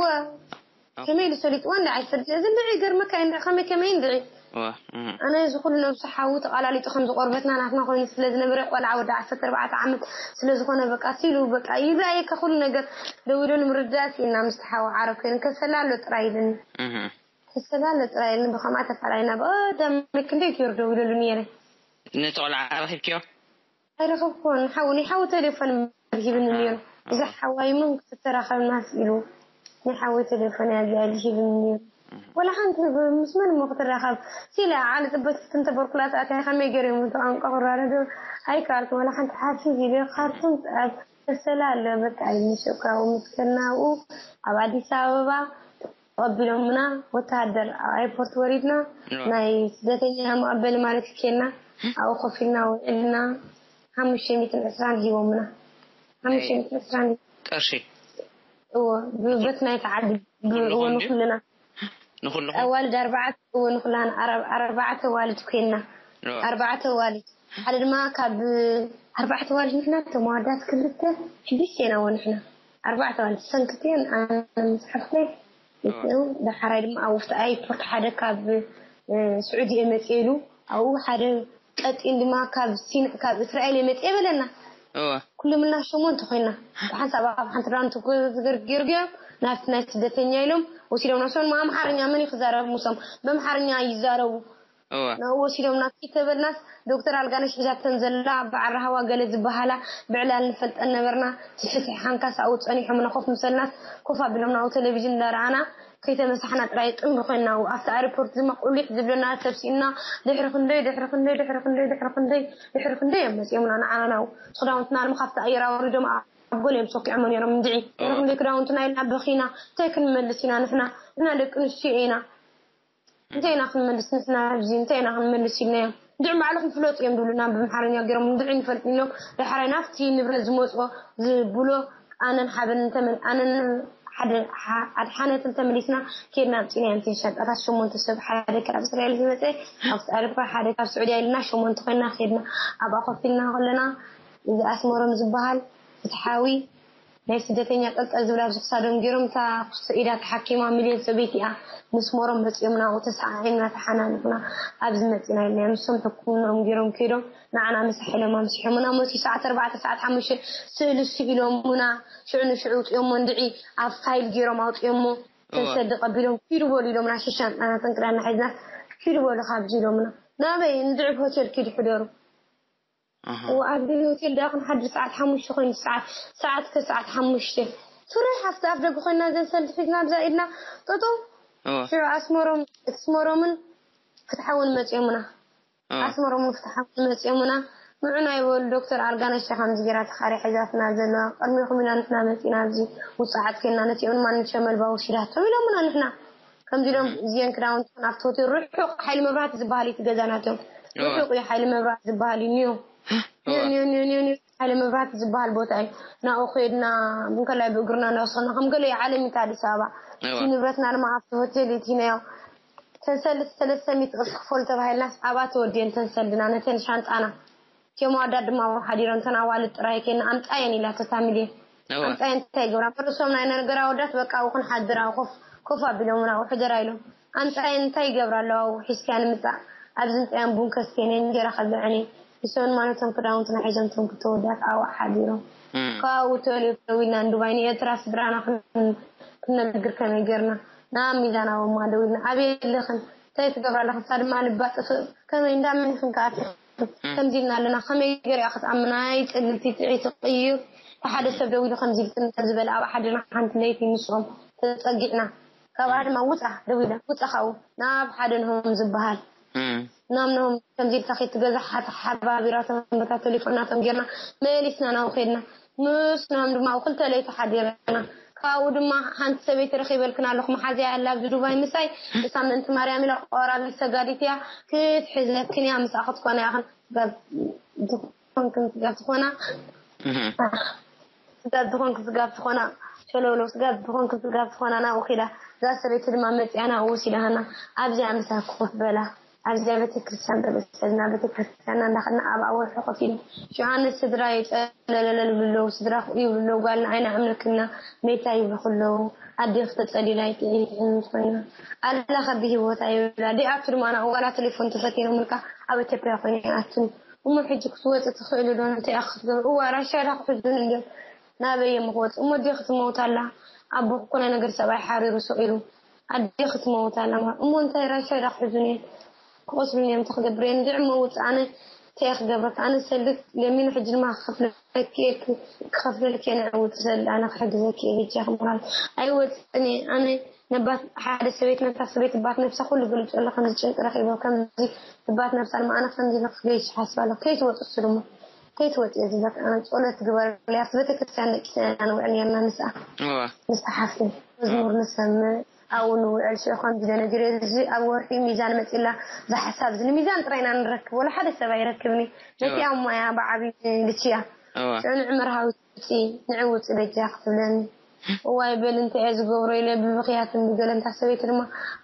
ከመይ ኢሉ ሰሊጥዎ እንዲ ኣይፈልጥ። እዚ እንድዒ ይገርመካ እንዲ ከመይ ከመይ እንድዒ። እወ፣ እህ። ኣነ እዚ ኩሉ ነብሱ ሓዊ ተቓላሊጡ ከም ዝቆርበትና ናትና ኮይኑ ስለ ዝነበረ፣ ቆልዓ ወዲ ዓሰርተ ኣርባዕተ ዓመት ስለ ዝኾነ በቃ ሲሉ በቃ ይብላ እየ ከኹሉ ነገር ደዊሉ ንምርዳእ ስኢና ምስቲ ሓዊ ዓረብ ኮይኑ ከሰላ ኣሎ ጥራይ ኢልኒ። እህ። ከሰላ ኣሎ ጥራይ ኢልኒ ብኸምኣ ተፈላሊና። ብቐዳመ ክንደይ ገይሩ ደዊሉሉ ነይረ። ነቲ ቆልዓ ረኺብክዮ? ኣይረኸብኩን። ሓዊ፣ ናይ ሓዊ ቴሌፎን ሂብኒ ነይሩ። እዚ ሓዋይ ምን ክትተራኸብና ስኢሉ ናይ ሓዊ ቴሌፎን እያ እዚኣ ኢሉ ሂብኒ ነይሩ። ወላ ሓንቲ ምስ መን እሞ ክትራኸብ ሲላ ዓሊ ጽበት ክትንተበርኩላት ኣትያ ከመይ ገይሩ እዮም እቲ ቋንቋ ክራረዱ ኣይከኣልኩን። ወላ ሓንቲ ሓፊዝ ኢሉ ካርቱም ኣብ ከሰላ ኣሎ በቃ ኢልኒ። ሽክራዊ ምስከናኡ ኣብ ኣዲስ ኣበባ ተቐቢሎምና። ወተሃደር ኣብ ኤርፖርት ወሪድና። ናይ ስደተኛ መቐበሊ ማለት ኬና ኣብኡ ኮፍ ኢልና ውዒልና። ሓሙሽተ ሚእትን ዕስራን ሂቦምና። ሓሙሽተ ሚእትን ዕስራን ቅርሺ። እዎ፣ ብበት ናይቲ ዓዲ ብእዎ ንኩልና ንኩልኹም? ኣዋልድ ኣርባዕተ እዎ ንኩላን ኣርባዕተ ኣዋልድ ኮይና። ኣርባዕተ ኣዋልድ። ሓደ ድማ ካብ ኣርባዕተ ኣዋልድ ንሕና፣ እቶም ኣዋዳት ክልተ፣ ሽዱሽተ ኢና እዎ ንሕና። ኣርባዕተ ኣዋልድ፣ ሰንክልቲኤን ኣነ ምስ ሓፍተይ። ደሓራይ ድማ ኣብ ውሽጢ ኣይፖርት ሓደ ካብ ስዑዲ እየ መፅኤ ኢሉ ኣብኡ ሓደ ቀጢን ድማ ካብ ሲን ካብ እስራኤል እየ መፅኤ በለና። ኩሉምና ሸሞንተ ኮይና ብሓንሳብ ኣብ ሓንቲ ዳንቱ ገርጊርጊዮም ናብቲ ናይ ስደተኛ ኢሎም ወሲዶምና። ሶም ኣምሓርኛ መን ክዛረብ ሙሶም በምሓርኛ ይዛረቡ። ንኡ ወሲዶምና ኪተበልናስ ዶክተር ኣልጋነሽ ሒዛተን ዘላ በዓል ረሃዋ ገለ ዝበሃላ ብዕላል ንፈልጠን ነበርና። ትፍትሒ ሓንካስ ኣብኡ ጸኒሖምና ኮፍ ምሰልናስ ኮፍ ኣቢሎምና ኣብኡ ቴሌቪዥን እንዳረኣና ከይተመሳሕና ጥራይ ጥምሪ ኮይና ኣብቲ ኣርፖርት ድማ ቁሊሕ ዝብለና ሰብ ሲእና ድሕሪ ክንደይ ድሕሪ ክንደይ ድሕሪ ክንደይ ድሕሪ ክንደይ ድሕሪ ክንደይ እዮም መጺኦምና ንዓና ናው ክዳውንትና ድማ ካብቲ ኣየር ኣወሪዶም ኣብ ጎል እዮም ሰኪዖሞ ነይሮም እንድዒ ድሕሪ ክንደይ ክዳውንትና ኢልና በኺና እንታይ ክንመልስ ኢና ንሕና ንሕና ደቂ ኣንስትዮ ኢና እንታይ ኢና ክንመልስ ንሕና ኣብዚ እንታይ ኢና ክንመልስ ኢልናዮም እንድዒ ባዕልኹም ፍለጡ እዮም ዝብሉና ብምሓርኛ ገይሮም እንድዒ ንፈልጥ ኢሎም ዳሕራይ ናብቲ ንብረት ዝመፅኦ ዝብሎ ኣነን ሓበን ኣነን ሓደ ኣድሓነትን ተመሊስና ኬድና ኣምፂናዮም እተን ሻንጣታት ሸሞንተ ሰብ ሓደ ካብ እስራኤል ዝመፀ ኣውስትራልያ ሓደ ካብ ስዑድያ ኢልና ሸሞንተ ኮይና ኬድና ኣብኣ ኮፍ ኢልና ከለና እዚ ኣስመሮም ዝበሃል ፍትሓዊ ናይ ስደተኛ ጠልጠል ዝብላ ኣብዚ ክሳዶም ገይሮም እታ ኢዳ ተሓኪማ ሚልዮን ሰበይቲ እያ ምስ ሞሮም መፂኦም ናብኡ ተሰዓዒምና ተሓናኒቕና ኣብዚ መፂና ኢልና ንሶም ሕክምንኦም ገይሮም ከይዶም ንዓና ምሳሕ ኢሎም ኣምሲሖምና መፂ ሰዓት ኣርባዕተ ሰዓት ሓሙሽተ ስእሊ ስኢሎሙና ሽዑ ንሽዑ ውፅኦሞ እንድዒ ኣብ ፋይል ገይሮም ኣውፅኦሞ ተሰዲ ቀቢሎም ኪዱ በሉ ኢሎምና ሽሻንጣና ጥንቅዳና ሒዝና ኪዱ በሉ ካብዚ ኢሎምና ናበይ እንድዒ ሆቴል ኪዱ ሕደሩ ኣብ ሆቴል ደኣ ክንሓድር ሰዓት ሓሙሽተ ኮይኑ ሰዓት ሰዓት ከ ሰዓት ሓሙሽተ ሱረ ሓፍቲ ኣብ ደገ ኮይና ዘን ሰልዲ ሒዝና ብዛ ኢድና ጠጦ ሽዑ ኣስመሮም ኣስመሮምን ፍትሓውን መፂኦምና ኣስመሮምን ፍትሓውን መፂኦምና ንዑ ናይ በሉ ዶክተር ኣልጋነሽ ከምዚ ገይራ ተኻሪ ሒዛትና ዘለዋ ቅድሚኹም ኢና ንሕና መፂና ኣብዚ ውፅዓት ኮይና ነቲኦም ማንሸ መልባ ወሲዳቶም ኢሎምና ንሕና ከምዚ ኢሎም እዚአን ክዳውንቲ ናብቲ ሆቴል ርሑቕ ሓይሊ መብራህቲ ዝበሃል እዩ እቲ ገዛ ናቶም ርሑቕ እዩ ሓይሊ መብራህቲ ዝበሃል እዩ ኒዮ ኒዮ ኒዮ ኒዮ ኒዮ ሓይሊ መብራህቲ ዝበሃል ቦታ እዩ ናብኡ ከይድና ብንከላይ ብእግርና እንዳወሰድና ከም ገለ ዓለም እዩ ኣዲስ ኣበባ እቲ ንብረትና ድማ ኣብቲ ሆቴል እቲናዮ ተንሰልዲ ሰለስተ ሚእቲ ቅርሺ ክፈሉ ተባሂልናስ ኣብኣ ተወዲየን ተንሰልድና ነተን ሻንጣና እቲኦም ኣወዳት ድማ ኣብኡ ሓዲሮም እተን ኣዋልድ ጥራይ ከይና ኣምፃየን ኢላቶ እታ ሚልዮን ኣምፃየን እንታይ ይገብራ መርሶም ናይ ነገር ኣወዳት በቃ ኣብኡ ክንሓድር ኣብኡ ኮፍ ኮፍ ኣቢሎምና ኣብኡ ሕደራ ኢሎም ኣምፃየን እንታይ ይገብራ ኣለዋ ኣብኡ ሒዝክያ ንምፃእ ኣብዚ ምፅኣን ቡን ከስትየን እንጀራ ከብልዐን እየ ንሶም ድማ ነቶም ክዳውንትና ሒዞም እቶም ክልተ ኣወዳት ኣብኡ ሓዲሮም ካብኡ ተልዮ ደዊልና ንዱባይ ንኤርትራ ስድራና ክነግር ከመይ ገይርና ናብ ሚዛናዊ እማ ደዊልና ኣበይ ኣለኽን እንታይ ትገብራ ኣለኽን እሳ ድማ ልባ ጥፍእ ከመይ እንዳመን ኢኽን ከኣ ከምዚ ኢልና ኣለና ከመይ ገሪኣ ክትኣምን ኣይፅልልቲ ጥዒ ትቕይር ብሓደ ሰብ ደዊሉ ከምዚ ኢልክን እንተ ዝበለ ኣብ ሓድና ሓንቲ ለይቲ ምስኦም ተፀጊዕና ካብኣ ድማ ውፃ ደዊላ ውፃ ካብኡ ናብ ሓደ ንሆም ዝበሃል ናብ ንሆም ከምዚ ኢልካ ከይትገዛ ሓባቢራቶም በታ ቴሌፎን ናቶም ጌርና መሊስና ናብኡ ከድና ምስ ንሆም ድማ ኣብ ክልተ ለይቲ ሓዲርና ካብኡ ድማ ሓንቲ ሰበይቲ ረኺበልክን ኣለኹ መሓዝያ ኣላ ኣብዚ ዱባይ ምሳይ እሳ ምእንቲ ማርያም ኢላ ቆራቢት ሰጋዲት እያ ክትሕዘክን እያ ምስኣ ክትኮና ኢኽን ዝኾንክን ስጋብ ዝኾና ስጋብ ዝኾንክን ስጋብ ዝኾና ሸለውለው ስጋ ብኾንኩም ስጋ ብኾና ናብኡ ኺዳ፣ እዛ ሰበይቲ ድማ መፂኣ ናብኡ ወሲዳሃና። ኣብዚኣ ምሳ ኮፍ በላ። ኣብዚኣ ቤተክርስትያን በለሰልና፣ ቤተክርስትያንና እንዳኸድና ኣብኣ ወርሒ ኮፍ ኢሉ። ሽዑ ኣነ ስድራ ይፀለለለ ይብሉ ኣለዉ፣ ስድራ ይብሉ ኣለዉ፣ ጓልና ኣይንኣምልክና ሜታ ይብሉ ከለዉ፣ ኣዴኺ ተፀሊላ ኣይትሕምት ኮይና። ኣላ ከቢ ህይወታ ይብላ። ዲኣቱ ድማ ናብኡ ዋላ ቴሌፎን ተፈቲኖምልካ ኣብ ኢትዮጵያ ኮይኑ ይኣቱ። እሞ ሕጂ ክትወፂ ትኽእሊ ዶ? እንታይ ኢኻ ክትገብሪ? እዋ ራሻ ዳ ክሕዙኒ እንድዮም። ናበይ እዮም ክወፁ? እሞ ኣዴኺ ትመውት ኣላ። ኣቦኺ እኮ ናይ ነገር ሰብኣይ ሓሪሩ ስቕ ኢሉ። ኣዴኺ ትመውት ኣላ። እሞ እንታይ ራሻ ዳ ክሕዙኒ እዮም? ክቐስሉኒ እዮም። እንታይ ክገብር እየ? እንድዒ እሞ ውፅእ። ኣነ እንታይ እየ ክገብረካ? ኣነ ሰልክ ለሚኑ ሕጂ ድማ ክኸፍለኪ እየ፣ ክኸፍለልኪ እየ። ንዒ ውፅእ ሰሊ፣ ኣነ ክሕግዘኪ እየ። በጃኺ ምራል ኣይወፅእን እየ። ኣነ ነባት ሓደ ሰበይቲ ነታ ሰበይቲ ባት ነብሳ ኩሉ ገልጸሎ ከምዚ ጭንቂ ረኺቦ ከምዚ ባት ነብሳ ድማ ኣነ ከምዚ ኢለ ክገይሽ ሓስባ ኣለኹ። ከይትወጽእ እሱ ድማ ከይትወጽእ እየ ዝብለካ። ኣነ ጸሎት ግበርለይ ኣብቲ ቤተክርስትያን ደቂስና ኢና ንውዕል ነርና ምስኣ እዋ ምስታ ሓፍቲ መዝሙር ንሰምዕ ኣብኡ ንውዕል ሽዑ ከምዚ ኢለ ነጊረ እዚ ኣብ ወርሒ ሚዛን መጺላ እዛ ሓሳብ እዚ ንሚዛን ጥራይ ኢና ንረክብ ወላ ሓደ ሰብ ኣይረክብኒ ነቲኣ እሞ እያ ብዓብዪ ልችያ እዋ ሽዑ ንዕመር ሃዊ ውፂ ንዒ ውፂ በጃ ክትብለኒ እዋይ በል እንታይ እየ ዝገብሮ ኢለ ብብኽያትን ብገለ እንታ ሰበይቲ ድማ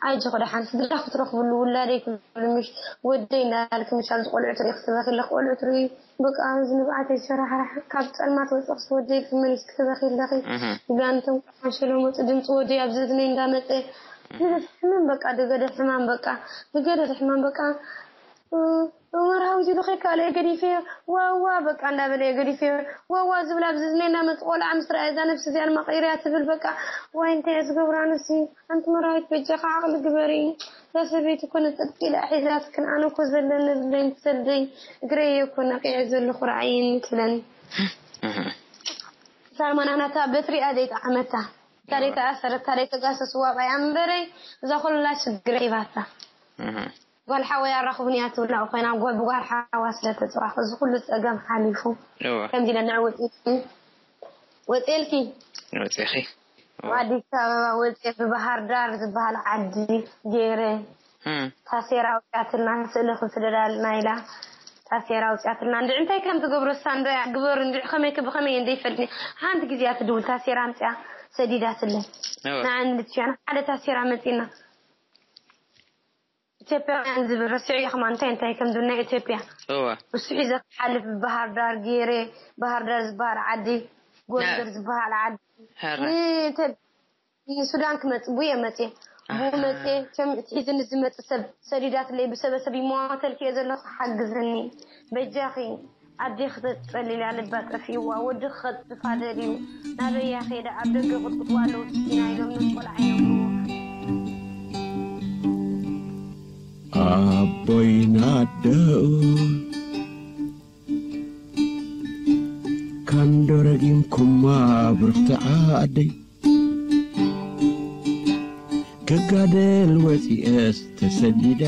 ኣጆኺ ደሓን ስድራ ክትረኽብሉ ውላደይ ትብሊ ምሽ ወደይ እንዳልኪ ምሽ ኣብዚ ቆልዑ ትርኢ ክትበኺ ኣለኺ ቆልዑ ትርኢ በቃ ኣብዚ ንብዓተይ ዝሸራሕራሕ ካብ ፀልማት ወፂኽስ ወደይ ኢልኪ መሊስኪ ትበኺ ኣለኺ ኢላ ነቶም ቆልዑ ሸለመፁ ድምፂ ወደይ ኣብዚ እዝነይ እንዳመፀ ዝገደደ ሕማም በቃ ዝገደደ ሕማም በቃ ዝገደደ ሕማም በቃ መርሃዊት ኢሉ ከይካለየ ገዲፈዮ ዋዋ በቃ እንዳበለየ ገዲፈዮ ዋዋ ዝብል ኣብዚ ዝነና መፅ ቆልዓ ምስ ረኣየ እዛ ነብሲ እዚኣ ድማ ቀይርያ ትብል በቃ ዋይ እንታይ እየ ዝገብራ ኣነሲ ሓንቲ መርሃዊት በጃኻ ዓቕሊ ግበሪ እዛ ሰበይቲ እኮ ንፅድቂ ኢላ ሒዛትክን ኣነ እኮ ዘለኒ ብለኝ ትሰደኝ እግረየ እኮ ነቂዐ ዘለኹ ረኣይኒ ትብለኒ ሳልማ ናናታ በትሪኣ ዘይጠዓመታ እታ ዘይተኣሰረት እታ ዘይተጋሰስዋ ኣብኣ እያ እምበረይ እዛ ኩላ ሽግር ሒባታ ጓል ሓወይ ኣራኽቡኒ እያ ትብል ናብኡ ኮይና ጓል ብጓል ሓዋ ስለ ተፀዋዕኹ እዚ ኩሉ ፀገም ሓሊፉ እወ ከምዚ ኢለ ንዕ ውፅኢት ወፅኤልኪ ወፂኺ እወ ኣዲስ ኣበባ ወፅኤ ብባህር ዳር ዝበሃል ዓዲ ገይረ እም ታሴራ ኣውፅኣትልና ስእሊ ክንስደዳልና ኢላ ታሴራ ኣውፅኣትልና እንድዒ እንታይ ከም ትገብሮ እሳ እንዶ እያ ግበሩ እንድዒ ከመይ ከ ብኸመይ እየ እንደይፈልጥኒ ሓንቲ ግዜ እያ ትድውል ታሴራ ኣምፅኣ ሰዲዳትለይ እወ ንዓኒ ልትሽያን ሓደ ታሴራ መፂና ኢትዮጵያውያን ዝብል ረሲዑ እየ ከማን እንታይ እንታይ ከም ዝብል ናይ ኢትዮጵያ እወ እሱ ሒዘ ክሓልፍ ባህር ዳር ገይረ ባህር ዳር ዝበሃል ዓዲ ጎንደር ዝበሃል ዓዲ ሀረ ንተ- ንሱዳን ክመጽእ ብኡ እየ መጽየ ብኡ ኣሃ። መጽየ ከም እቲ ሒዝኒ ዝመጽእ ሰብ ሰዲዳትለይ ብሰበሰብ ይመዋተልኪ እየ ዘለኹ ሓግዝኒ በጃኺ ኣዴኺ ተጸሊላ ልባ ጠፊእዋ ወዲ ክኸጥፋ ደልዩ ናበያ ከይደ ኣብ ደገ ይቕጥቅጥዋ ኣለዉ ስኪና ኢሎም ነቲ ቆልዓ ይነግርዎ ኣቦይን ኣደኡ ካንዶ ረጊምኩማ ብርኽቲ ዓደይ ክጋደል ወፂኤስ ተሰዲደ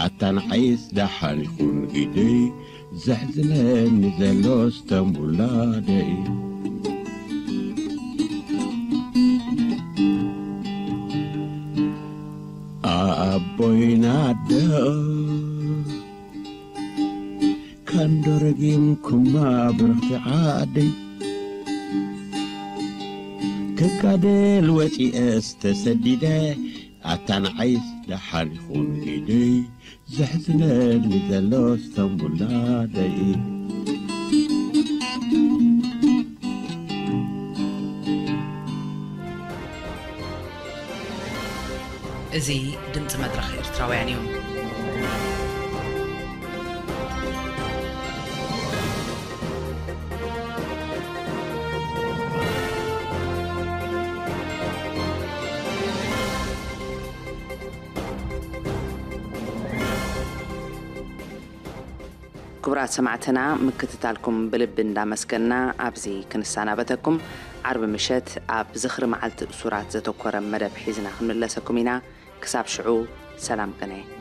ኣታ ንዓይስ ደሓን ይኹን ኢደይ ዘሕዝነኒ ዘሎ ስተንቡላደይ ኣቦይን ኣደኡ ካንዶ ረጊምኩማ ብርኽቲ ዓደይ ክጋደል ወፂኤስ ተሰዲደ ኣታ ንዓይስ ደሓን ይኹን ኢደይ ዘሕዝነኒ ዘሎ ስተንቡላደይ እዚ ድምፂ መድረኽ ኤርትራውያን እዩ። ክቡራት ሰማዕትና ምክትታልኩም ብልቢ እንዳመስገና ኣብዚ ክንሰናበተኩም ዓርቢ ምሸት ኣብ ዝኽሪ መዓልቲ እሱራት ዘተኮረ መደብ ሒዝና ክንምለሰኩም ኢና። ክሳብ ሽዑ ሰላም ቅነ።